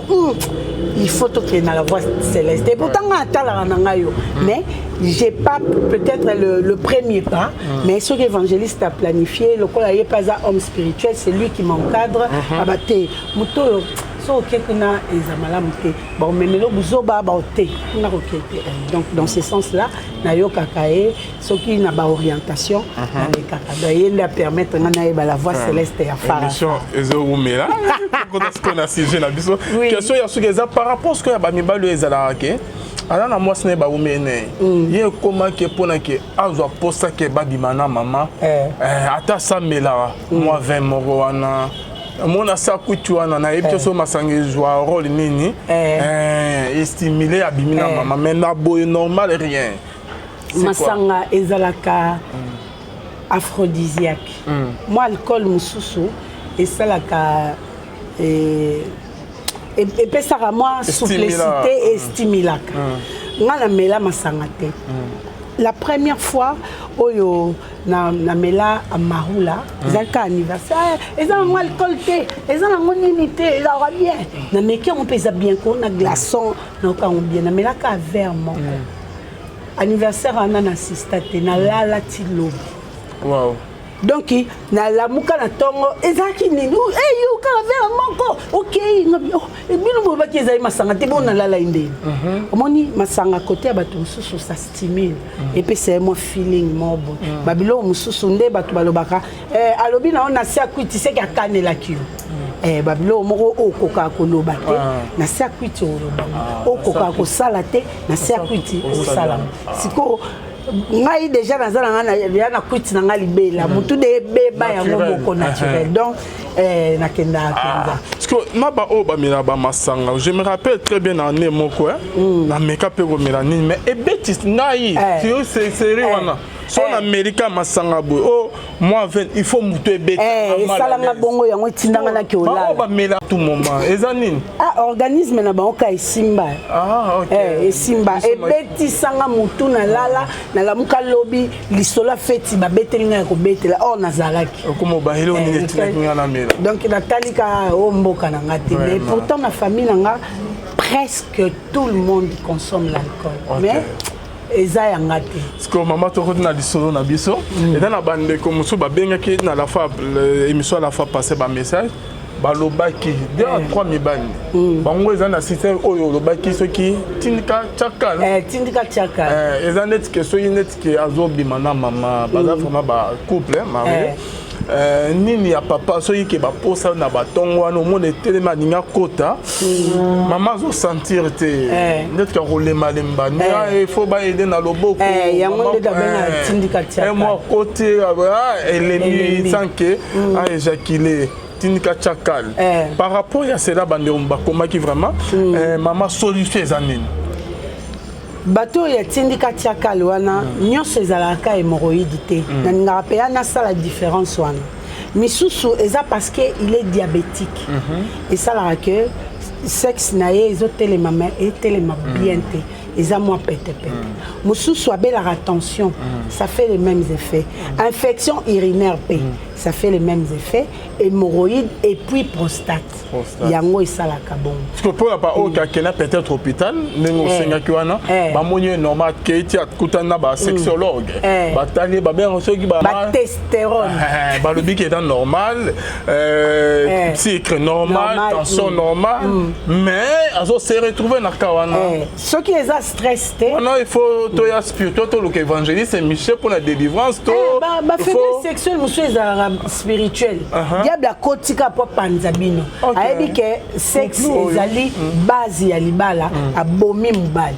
il faut tokende na La Voix Céleste. Et pourtant nga atalaka na ngai yo, mais j'ai pas peut-être le premier pas. Mais soki évangéliste a planifié, lokola ye mpe aza homme spirituel, c'est lui qui m'encadre. Aba te, moto oyo so oke kuna eza malamu te, baomemela buzoba bao te, kuna koke te. Donc dans ce sens là nayokaka ye. Soki na baorientation nalekaka, donc ye nde apermettre nga nayeba La Voix Céleste ya Fara. Émission ezowumela, tokota sikoyo na sujet na biso. Question ya soki eza par rapport sikoyo ya bamibali oyo ezalaka ke aza na mwasi na ye, bawumeli na ye, ye ekomaki mpona ke azwa posa ke babima na mama, ata asamelaka mwa 20 moko wana, mona sa kuti wana, nayebi te so masanga ezwa rôle nini. Estimule, abimi na mama, mais na boye normal, rien. C'est quoi? Masanga ezalaka aphrodisiaque. Mwa alcool mosusu esalaka, epesaka mwa souplicité, estimulaka. Nga namela masanga te. La première fois oyo namela Amarula, ezalaki ka anniversaire. Eza nango alcool te, eza nango nini te, ezalaka bien. Nameki yango mpe, eza bien ko na glaçon, nayoka yango bien. Namelaka verre moko anniversaire wana, na sista te, nalala ti lobi. Donc nalamuka na ntongo, ezalaki nini? Yo kaka verre moko, okei bino bolobaki ezali masanga te, bo nalala ye ndeni. Omoni masanga kote ya bato mosusu, ça stimule, epesa ye mwa feeling moko boye. Babiloko mosusu nde bato balobaka, alobi na yo na se akwiti, seki akanelaki yo. Babiloko moko oyo okokaka koloba te na se akwiti, oloba okokaka kosala te na se akwiti, osalama. Sikoyo ngai déjà naza na ngai ya na kwiti na ngai libela, motu de ebeba yango moko naturel. Donc nakendaka mpenza. Parce que na baoyo bamela bamasanga, je me rappelle très bien, na année moko nameka mpe komela nini, mais ebeti ngai série wana. So namelika masanga boye o mwa 20, il faut motu ebeti. Esalanga bongo, yango etindanga naki olala. Bamela tout moment, eza nini? Ah, organisme na bango ka esimba. Esimba, ebetisanga motu, nalala, nalamuka lobi, lisolo afeti babeteli ngai ya kobetela or nazalaki. Okoma bahele nini etindaki nga namela? Donc natali kaka o mboka na nga te, mais pourtant na famille na nga, presque tout le monde consomme l'alcool, mais eza yanga te. Sikoyo mama, tokoti na lisolo na biso. Eza na bandeko mosusu babengaki na la fois, émission ya la fois passé, bamessage balobaki deux à trois mibali. Bango eza na système oyo olobaki, soki tindika tiaka. Tindika tiaka. Eza neti ke soki neti ke azobima na mama, baza vraiment bacouple marié, nini ya papa, soki ke baposa na batongo wana, omona etelemi, alingi akota, mama azosentir te, neti ka kolemalemba, il faut baaider na loboko. Yango nde tabenga tindika tiaka. Mwa akoti, elembi sans ke aéjaculer, tindika tiakal. Par rapport ya cela, bandeko bakomaki vraiment, mama, solution eza nini? Bato oyo atindika tiakale wana nyonso ezalaka hémorroïde te. Nalingaka mpenza nasala différence wana. Misusu eza parce que il est diabétique, esalaka ke sexe na ye ezotelema, mais etelema bien te. Eza mwa petepete. Mosusu abelaka tension, ça fait les mêmes effets. Infection urinaire mpe, ça fait les mêmes effets. Hémorroïde et puis prostate. Prostate. Yango esalaka bongo. Parce que mpona ba oyo akenda peut-être hôpital, ndenge osengaki wana, bamoni ye normal, akei ti akutani na basexologue, batali ye, babengaka soki Batestérone. Balobi ke eza normal, sucre normal, Normal, tension normal, mais azo se retrouver na ka wana. Soki eza stress te. Wana il faut toya spirituel, toluka évangéliste Michel mpona délivrance to Bafaiblesse sexuelle mosusu ezalaka spirituel. Diable akotika po apanza bino. Ayebi ke sexe Couple oyo. ezali base ya libala, abomi mobali.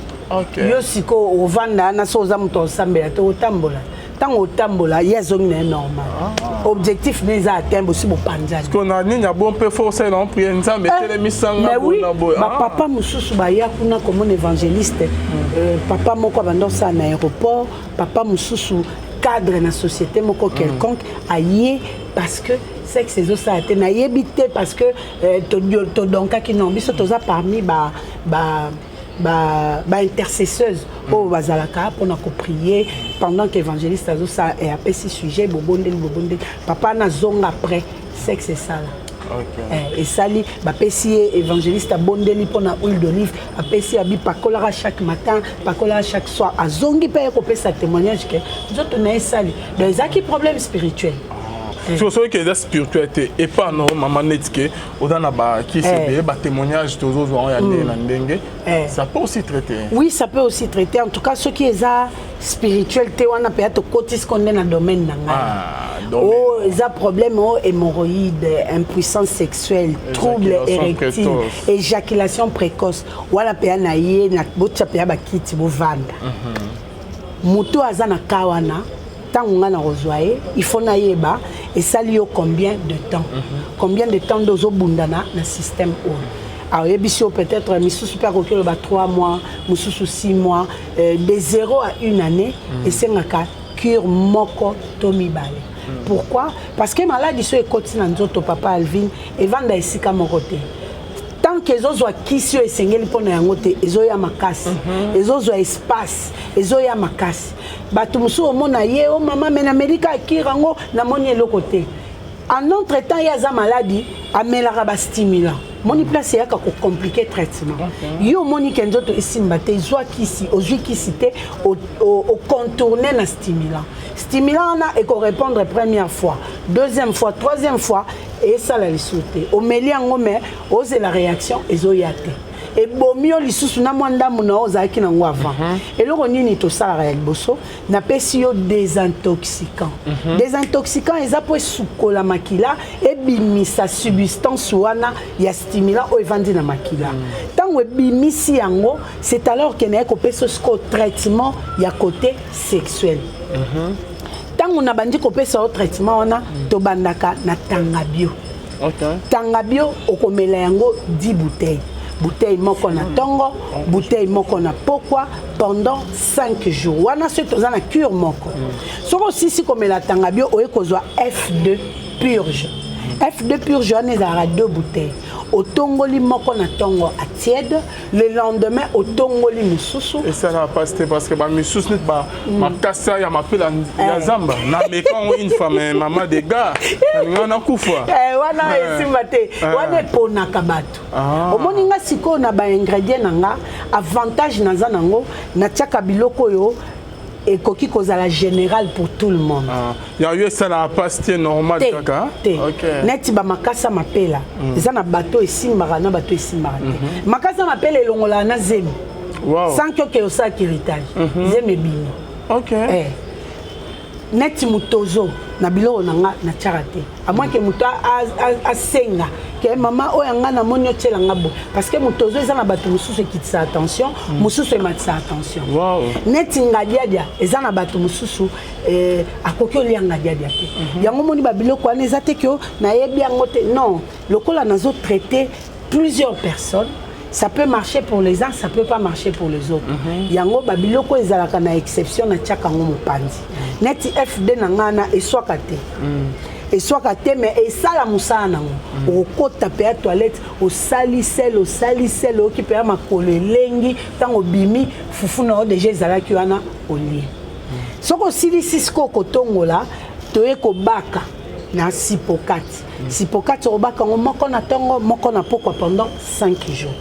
Yo sikoyo ovanda wana, so oza moto osambela te, otambola. Ntango otambola, ye azongi na ye normal. Objectif ne eza atteint, bosi bopanzani. Ko na nini ya bon mpe fo osalela ngo prière, Nzambe etelemisanga. Mais oui. Bona boye. Bapapa mosusu baya kuna komona évangéliste. Papa moko abanda osala na aéroport, papa mosusu cadre na société moko quelconque, aye parce que sexe ezosala te. Nayebi te parce que todonkaki non, biso toza parmi ba intercesseuse oyo bazalaka mpona koprier pendant que évangéliste azosala e apesi sujet, bobondeli, bobondeli, papa nazonga après, sexe esala. Esali, bapesi ye, évangéliste abondeli mpona huile d'olive, apesi, abi pakolaka chaque matin, pakolaka chaque soir. Azongi mpe aye kopesa témoignage ke nzoto na ye esali. Donc ezalaki problème spirituel. So soki eza spirituel te, epa no mama, neti ke oza na bakisi ebele, batémoignage tozozwa yango ya ndenge na ndenge, ça peut aussi traiter? Oui, ça peut aussi traiter. En tout cas, soki eza spirituel te, wana mpenza tokotisi ko nde na domaine na ngai. Ah, domaine. Oh, eza problème oyo hémorroïde, impuissance sexuelle, trouble Éjaculation érectile, précoce. Éjaculation précoce, wana mpenza na ye na botia mpenza bakiti, bovanda. Moto aza na ka wana, ntango ngai na kozwa ye, il faut nayeba esali yo combien de temps, combien de temps nde ozobundana na système oyo. Ayebisi yo peut-être, misusu mpe akoki oloba 3 mois, mosusu 6 mois, de 0 à une année. Esengaka cure moko to mibale. Pourquoi? Parce que maladie so ekoti na nzoto, papa Alvin, evanda esika moko te. Tant que ezozwa kisi oyo esengeli mpona yango te, ezoya makasi, ezozwa espace, ezoya makasi. Bato mosusu omona ye: "O mama, me namelika akire yango, namoni eloko te." En entre temps, ye aza maladie, amelaka bastimulant. Moni place eyaka kocompliquer traitement. Yo omoni ke nzoto esimba te, ezwa kisi, ozwi kisi te, ocontourne na stimulant. Stimulant wana ekorépondre première fois, deuxième fois, troisième fois, esala lisusu te. Omeli yango, mais ozela réaction ezoya te, ebomi yo lisusu na mwa ndambo na yo ozalaki nango avant. Eloko nini tosalaka ya liboso? Napesi yo désintoxicant. Désintoxicant eza mpo esukola makila, ebimisa substance wana ya stimulant oyo evandi na makila. Ntango ebimisi yango, c'est alors ke naye kopesa sikoyo traitement ya côté sexuel. Ntango nabandi kopesa yo traitement wana, tobandaka na tanga bio. Tanga bio, okomela yango 10 bouteilles, bouteille moko na ntongo, bouteille moko na pokwa, pendant 5 jours. Wana soki toza na cure moko. Soki osisi komela tanga bio, oye kozwa F2 purge. F2 purge wana ezalaka 2 bouteilles. Otongoli moko na ntongo à tiède, le lendemain otongoli mosusu. Esalaka mpasi te? Parce que bamisusu neti makasa ya mapela ya zamba, nameka yango une fois, mais mama, de gars, nalinga nakufa. Wana esimba te. Wana eponaka bato. Omoni nga sikoyo na baingrédient na nga, avantage naza nango, natiaka biloko oyo ekoki kozala général pour tout le monde. Ya yo esalaka mpasi te, normal kaka? Te. Neti bamakasa mapela, eza na bato esimbaka, na bato esimbaka te. Makasa mapela elongolaka na zemi sans que oke osala héritage, zemi ebimi. Neti motozo na biloko na nga natiaka te, à moins que moto asenga ke: "Mama, oyo nga namoni otiela nga boye." Parce que motozo eza na bato mosusu ekitisaka tension, mosusu ematisaka tension. Neti ngadiadia, eza na bato mosusu akoki olia ngadiadia te. Yango moni babiloko wana eza te ke nayebi yango te, non. Lokola nazotraite plusieurs personnes, ça peut marcher pour les uns, ça peut pas marcher pour les autres. Yango babiloko ezalaka na exception, natiaka yango mopanzi. Neti FD na ngai na eswaka te. Eswaka te, mais esala mosala nango. Okokota mpe ya toilette, osali sel, osali sel, oyoki mpe ya makolo elengi. Ntango obimi, fufu na yo déjà ezalaki wana, olie. Soki osilisi sikoyo kotongola, toye kobaka na sipokati. Sipokati, okobaka yango moko na ntongo, moko na pokwa, pendant 5 jours.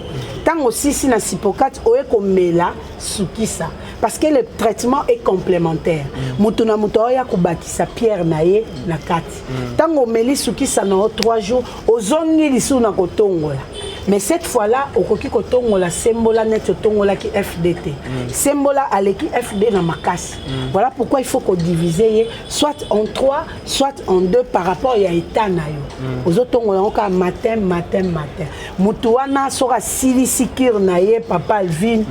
Ntango osisi na sipokati, oye komela sukisa, parce que le traitement est complémentaire. Moto na moto aoya kobakisa pierre na ye na kati. Ntango omeli sukisa na yo 3 jours, ozongi lisusu na kotongola, mais cette fois là okoki kotongola sembola neti otongolaki fd te. Sembola aleki fd na makasi. Voilà pourquoi il faut kodiviser ye soit en 3, soit en 2, par rapport ya état na yo. Ozotongola yango kaka matin, matin, matin. Motu wana, soki asilisi cure na ye, papa Alvin,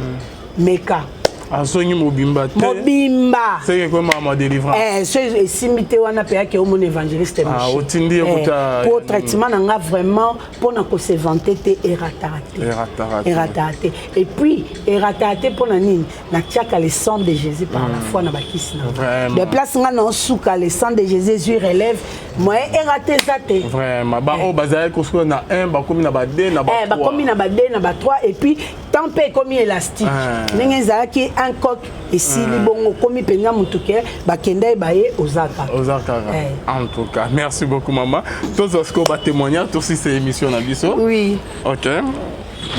meka. Azongi mobimba te. Mobimba. Seke ekomaka ma délivrance. Eh, so esimbi te wana mpe yake omona évangéliste. Ah, otindi ye kuta. Po traitement na nga vraiment, mpona kose vanter te, erataka te. Erataka te. Erataka te. Et puis erataka te mpona nini? Natiaka le sang de Jésus par la foi na bakisi na nga. Vraiment. De place nga na osuka, le sang de Jésus ezwi relève, moyen erate eza te. Vraiment, baoyo bazalaki kosuka na 1, bakomi na ba 2, na ba Eh, bakomi na ba 2, na ba 3, et puis temps mpe ekomi élastique. Ah. Ndenge ezalaki un coq esili bongo, okomi mpenza motu ke bakenda ye baye, oza kaka. Oza kaka. Eh. En tout cas, merci beaucoup, mama. Tozwa sikoyo batémoignage, tosisa émission na biso. Oui. Ok.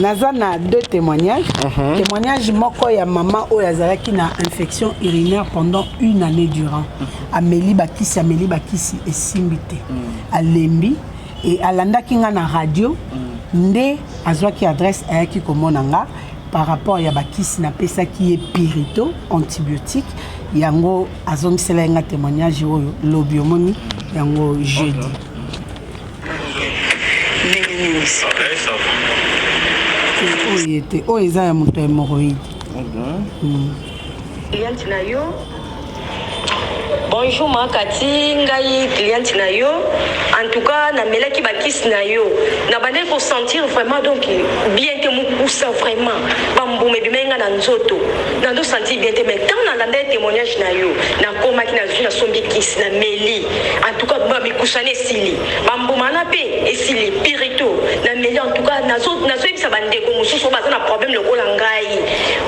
Naza na deux témoignages. Témoignage moko ya mama oyo azalaki na infection urinaire pendant une année durant. Ameli bakisi, ameli bakisi, esimbi te. Alembi e alandaki nga na radio nde azwaki adresse, ayaki komona nga par rapport ya bakisi napesaki ye, pirito, antibiotique. Yango azongisela ye nga témoignage oyo lobi, omoni yango jeudi. Ndenge nini? Oyo ye te, oyo eza ya moto ya hémorroïde. Cliente na yo. Bonjour Makati, ngai cliente na yo. En tout cas, namelaki bakisi na yo, nabandaki kosentir vraiment donc bien te, mokusa vraiment, bambuma ebimaki nga na nzoto, nazosentir bien te. Mais ntango nalanda ye témoignage na yo, nakomaki, nazwi, nasombi kisi, nameli. En tout cas, bamikusana esili, bambuma wana mpe esili, pirito nameli. En tout cas, nazoyebisa bandeko mosusu oyo baza na problème lokola ngai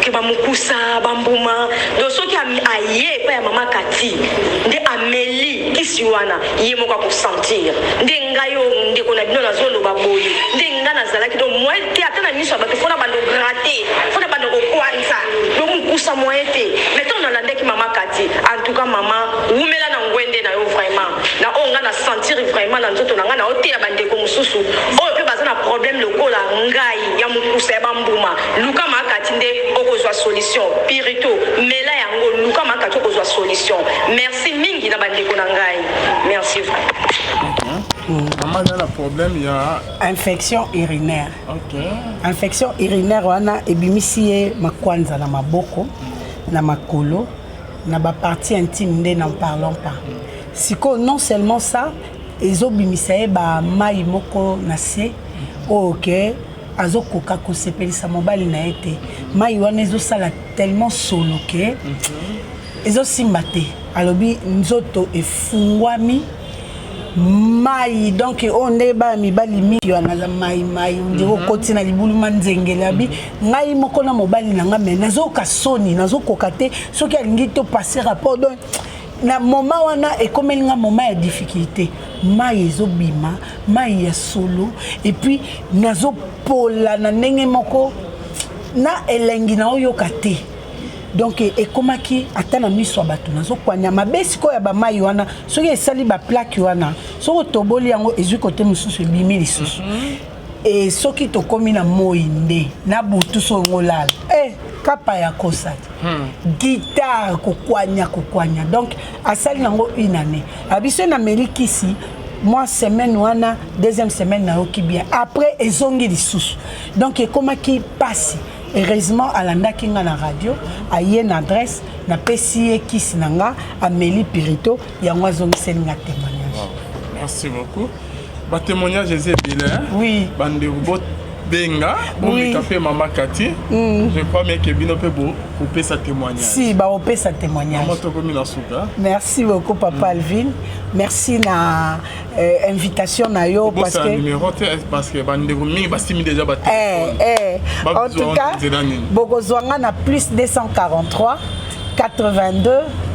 ke bamokusa, bambuma, donc soki aye epai ya mama Kati nde ameli kisi wana, ye moko akosentir nde ngai oyo ndeko na bino nazoloba boye. Nde ngai nazalaki donc moyen te, ata na miso ya bato fona bando gratter, fona bando kokwanza, do mokusa, moyen te. Mais ntango nalandaki mama Kati, en tout cas mama, wumela na ngwende na yo vraiment. Na oyo ngai na sentir vraiment na nzoto na ngai, na oteya bandeko mosusu oyo mpe baza na problème lokola ngai ya mokusa, ya bambuma: luka Makati nde okozwa solution. Pirito, mela yango, luka Makati, okozwa solution. Merci mingi na bandeko na ngai, merci. Mama aza na problème ya Infection urinaire. Infection urinaire wana ebimisi ye makwanza na maboko, na makolo, na bapartie intime nde n'en parlons pas. Sikoyo, non seulement ça, ezobimisa ye bamai moko na se oyo ke azokoka kosepelisa mobali na ye te. Mai wana ezosala tellement solo ke ezosimba te. Alobi nzoto efungwami mai, donc oyo nde baya mibali mingi wana aza mai mai, ondire okoti na libulu manzengele. Abi ngai moko na mobali na nga, me nazoyoka soni, nazokoka te soki alingi to passer rapport. Donc na moment wana ekomeli nga moment ya difficulté, mai ezobima, mai ya solo, et puis nazopola na ndenge moko na elengi na oyoka te. Donc ekomaki ata na miso ya bato nazokwanya mabe. Sikoyo ya bamai wana, soki esali baplaque wana, soki otoboli yango, ezwi kote mosusu, ebimi lisusu. E soki tokómi na moi nde na butu, so yango olala e kapa ya kosa te, guitare kokwanya, kokwanya. Donc asali nango une année. Abiso nameli kisi mwa semaine wana, deuxième semaine nayoki bien, après ezongi lisusu. Donc ekomaki pasi. Heureusement alandaki nga na radio, aye na adresse, napesi ye kisi na nga, ameli pirito yango, azongiseli nga témoignage. Merci beaucoup. Batémoignage eza ebele. Oui. Bandeko, Bobenga, bomeka mpe mama Kati. Je crois bien que bino mpe bokopesa témoignage. Si, baopesa témoignage. Mama, tokomi na suka. Merci beaucoup, papa Alvin. Merci na invitation na yo, parce que numéro te, parce que bandeko mingi basimi déjà ba eh, eh. En tout cas, bokozwa nga na plus 243 82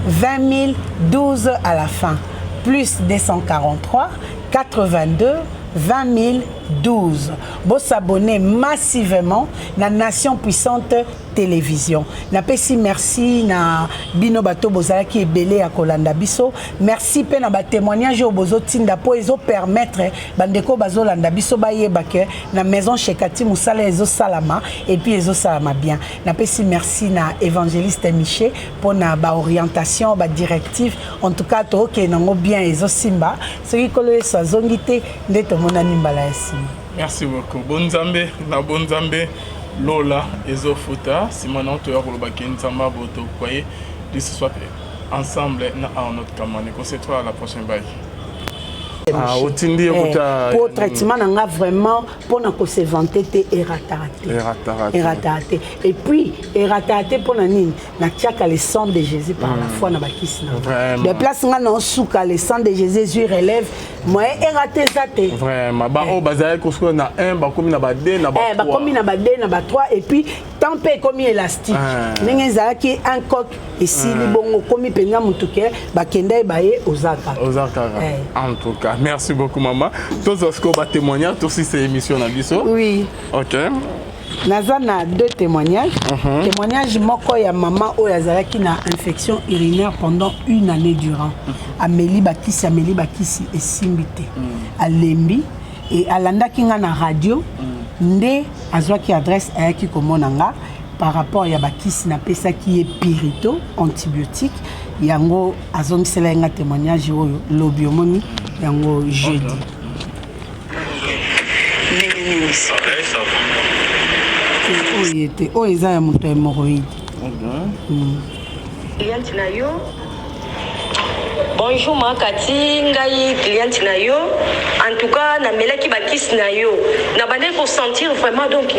20 012 à la fin. Plus 243 82 20 012. Bosabonner massivement na Nation Puissante Télévision. Napesi merci na bino bato bozalaki ebele ya kolanda biso. Merci mpe na batémoignage oyo bozotinda, mpo ezopermettre bandeko bazolanda biso bayeba ke na Maison Chez Kati mosala ezosalama et puis ezosalama bien. Napesi merci na évangéliste Miché mpo na baorientation, badirective. En tout cas, tookende yango bien, ezosimba. Soki Nkolo Yesu azongi te, nde tomonani mbala ya nsima. Merci beaucoup. Bonzambe na bonzambe, lola ezofuta. Nsima na toya kolobaki Nzambe aboto kwaye lisusu ensemble na Arnaud Kamani. On se retrouve à la prochaine, bye. Ah, otindi ye kuta. Po traitement na nga vraiment, mpona kose vanter te, erataka te. Erataka te. Erataka te. Et puis erataka te mpona nini? Natiaka le sang de Jésus par la foi na bakisi na nga. De place nga na osuka, le sang de Jésus ezwi relève, moyen erate eza te. Vraiment, baoyo bazalaki kosuka na 1, bakomi na ba 2, na ba 3. Bakomi na ba 2, na ba 3. Et puis temps mpe ekomi élastique. Ndenge ezalaki un coq esili bongo, okomi mpenza motu ke bakenda ye baye, oza kaka. Oza kaka. En tout cas, merci beaucoup, mama. Tozwa sikoyo batémoignage, tosisa émission na biso. Oui. Ok. Naza na deux témoignages. Témoignage moko ya mama oyo azalaki na infection urinaire pendant une année durant. Ameli bakisi, ameli bakisi, esimbi te. Alembi e alandaki nga na radio, nde azwaki adresse, ayaki komona nga par rapport ya bakisi napesaki ye, pirito, antibiotique. Yango azongisela ye nga témoignage oyo lobi, omoni yango jeudi. Ndenge nini oyo ete oyo eza ya moto ya hémorroïde. Cliente na yo. Bonjour Makati, ngai cliente na yo. En tout cas, namelaki bakisi na yo, nabandaki kosentir vraiment donc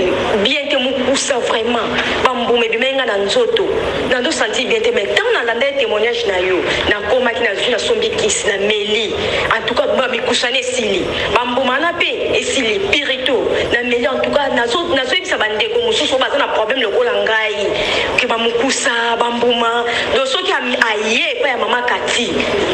bien te, mokusa vraiment, bambuma ebimaki nga na nzoto, nazosentir bien te. Mais ntango nalanda ye témoignage na yo, nakomaki, nazwi, nasombi kisi, nameli. En tout cas, bamikusana esili, bambuma wana mpe esili, pirito nameli. En tout cas, nazoyebisa bandeko mosusu oyo baza na problème lokola ngai ke bamokusa, bambuma, donc soki aye epai ya mama Kati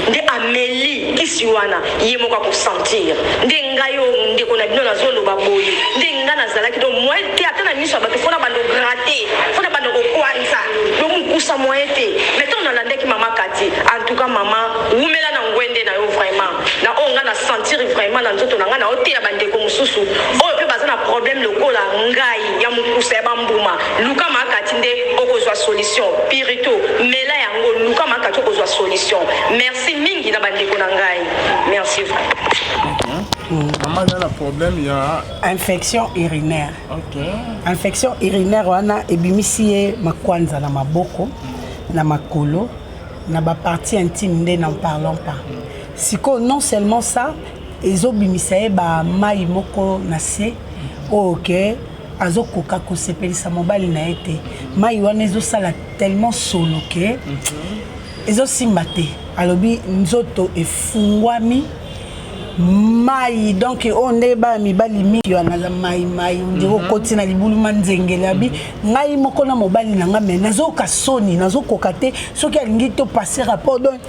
nde ameli kisi wana, ye moko akosentir. Nde ngai oyo ndeko na bino nazoloba boye, nde ngai nazalaki donc moyen te, ata na miso ya bato fona bando gratter, fona bando kokwanza, do mokusa, moyen te. Mais ntango nalandaki mama Kati, en tout cas, mama, wumela na ngwende na yo. Vraiment, na oyo ngai na sentir vraiment na nzoto na ngai, na oteya bandeko mosusu oyo mpe baza na problème lokola ngai ya mokusa, ya bambuma: luka Makati nde okozwa solution. Pirito, mela yango, luka Makati, okozwa solution. Merci mingi na bandeko na ngai, merci. Mama aza na problème ya infection urinaire. Infection urinaire wana ebimisi ye makwanza na maboko, na makolo, na bapartie intime nde n'en parlons pas. Sikoyo, non seulement ça, ezobimisa ye bamai moko na se oyo ke azokoka kosepelisa mobali na ye te. Mai wana ezosala tellement solo ke ezosimba te. Alobi nzoto efungwami mai, donc oyo nde bana mibali mingi wana aza mai mai, ondire okoti na libulu manzengele. Abi ngai moko na mobali na nga, me nazoyoka soni, nazokoka te soki alingi to passer rapport. Donc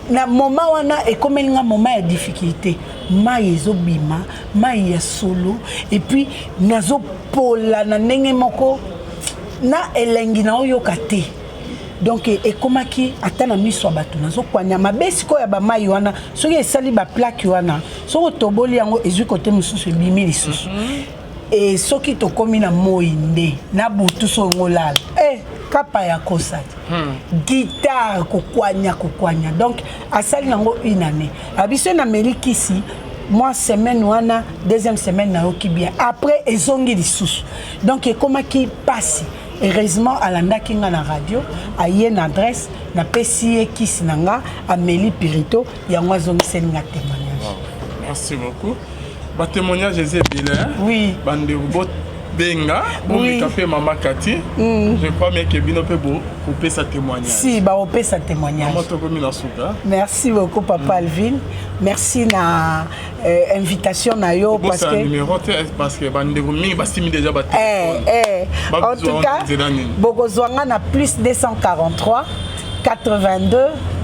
na moment wana ekomeli nga moment ya difficulté, mai ezobima, mai ya solo, et puis nazopola na ndenge moko na elengi naoyoka te. Donc ekomaki ata na miso ya bato nazokwanya mabe. Sikoyo ya bamai wana, soki esali baplaque wana, soki otoboli yango, ezwi kote mosusu, ebimi lisusu. E soki tokómi na moi nde na butu, so yango olala e kapa ya kosa te, guitare kokwanya kokwanya. Donc asali yango une année. Abiso nameli kisi mwa semaine wana, deuxième semaine nayoki bien, après ezongi lisusu. Donc ekomaki pasi. Heureusement alandaki nga na radio, aye na adresse, napesi ye kisi na nga, ameli pirito yango, azongiseli nga témoignage. Merci beaucoup. Batémoignage eza ebele. Oui. Bandeko, Bobenga, bomeka mpe mama Kati. Je crois bien que bino mpe bokopesa témoignage. Si, baopesa témoignage. Mama, tokomi na suka. Merci beaucoup, papa Alvin. Merci na invitation na yo, parce que numéro te, parce que bandeko mingi basimi déjà ba eh, eh. En tout cas, bokozwa nga na plus 243 82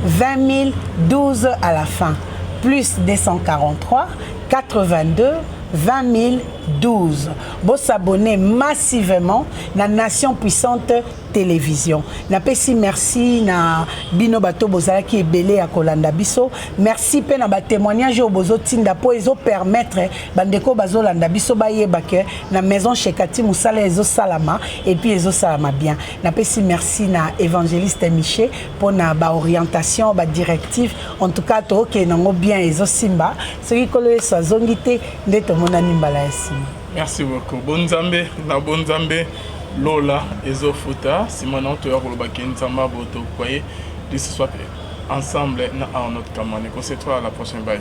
20 012 à la fin. Plus 243 82 20 012. Bosabonner massivement na Nation Puissante Télévision. Napesi merci na bino bato bozalaki ebele ya kolanda biso. Merci mpe na batémoignage oyo bozotinda, mpo ezopermettre bandeko bazolanda biso bayeba ke na maison chez Kati mosala ezosalama et puis ezosalama bien. Napesi merci na évangéliste Miché mpona baorientation, badirective. En tout cas, tookende yango bien, ezosimba. Soki Nkolo Yesu azongi te, nde tomonani mbala ya nsima. Merci beaucoup. Bonzambe na bonzambe, lola ezofuta. Nsima na toya kolobaki Nzambe aboto koye lisusu ensemble na Arnaud Kamane. On se retrouve à la prochaine. Bye.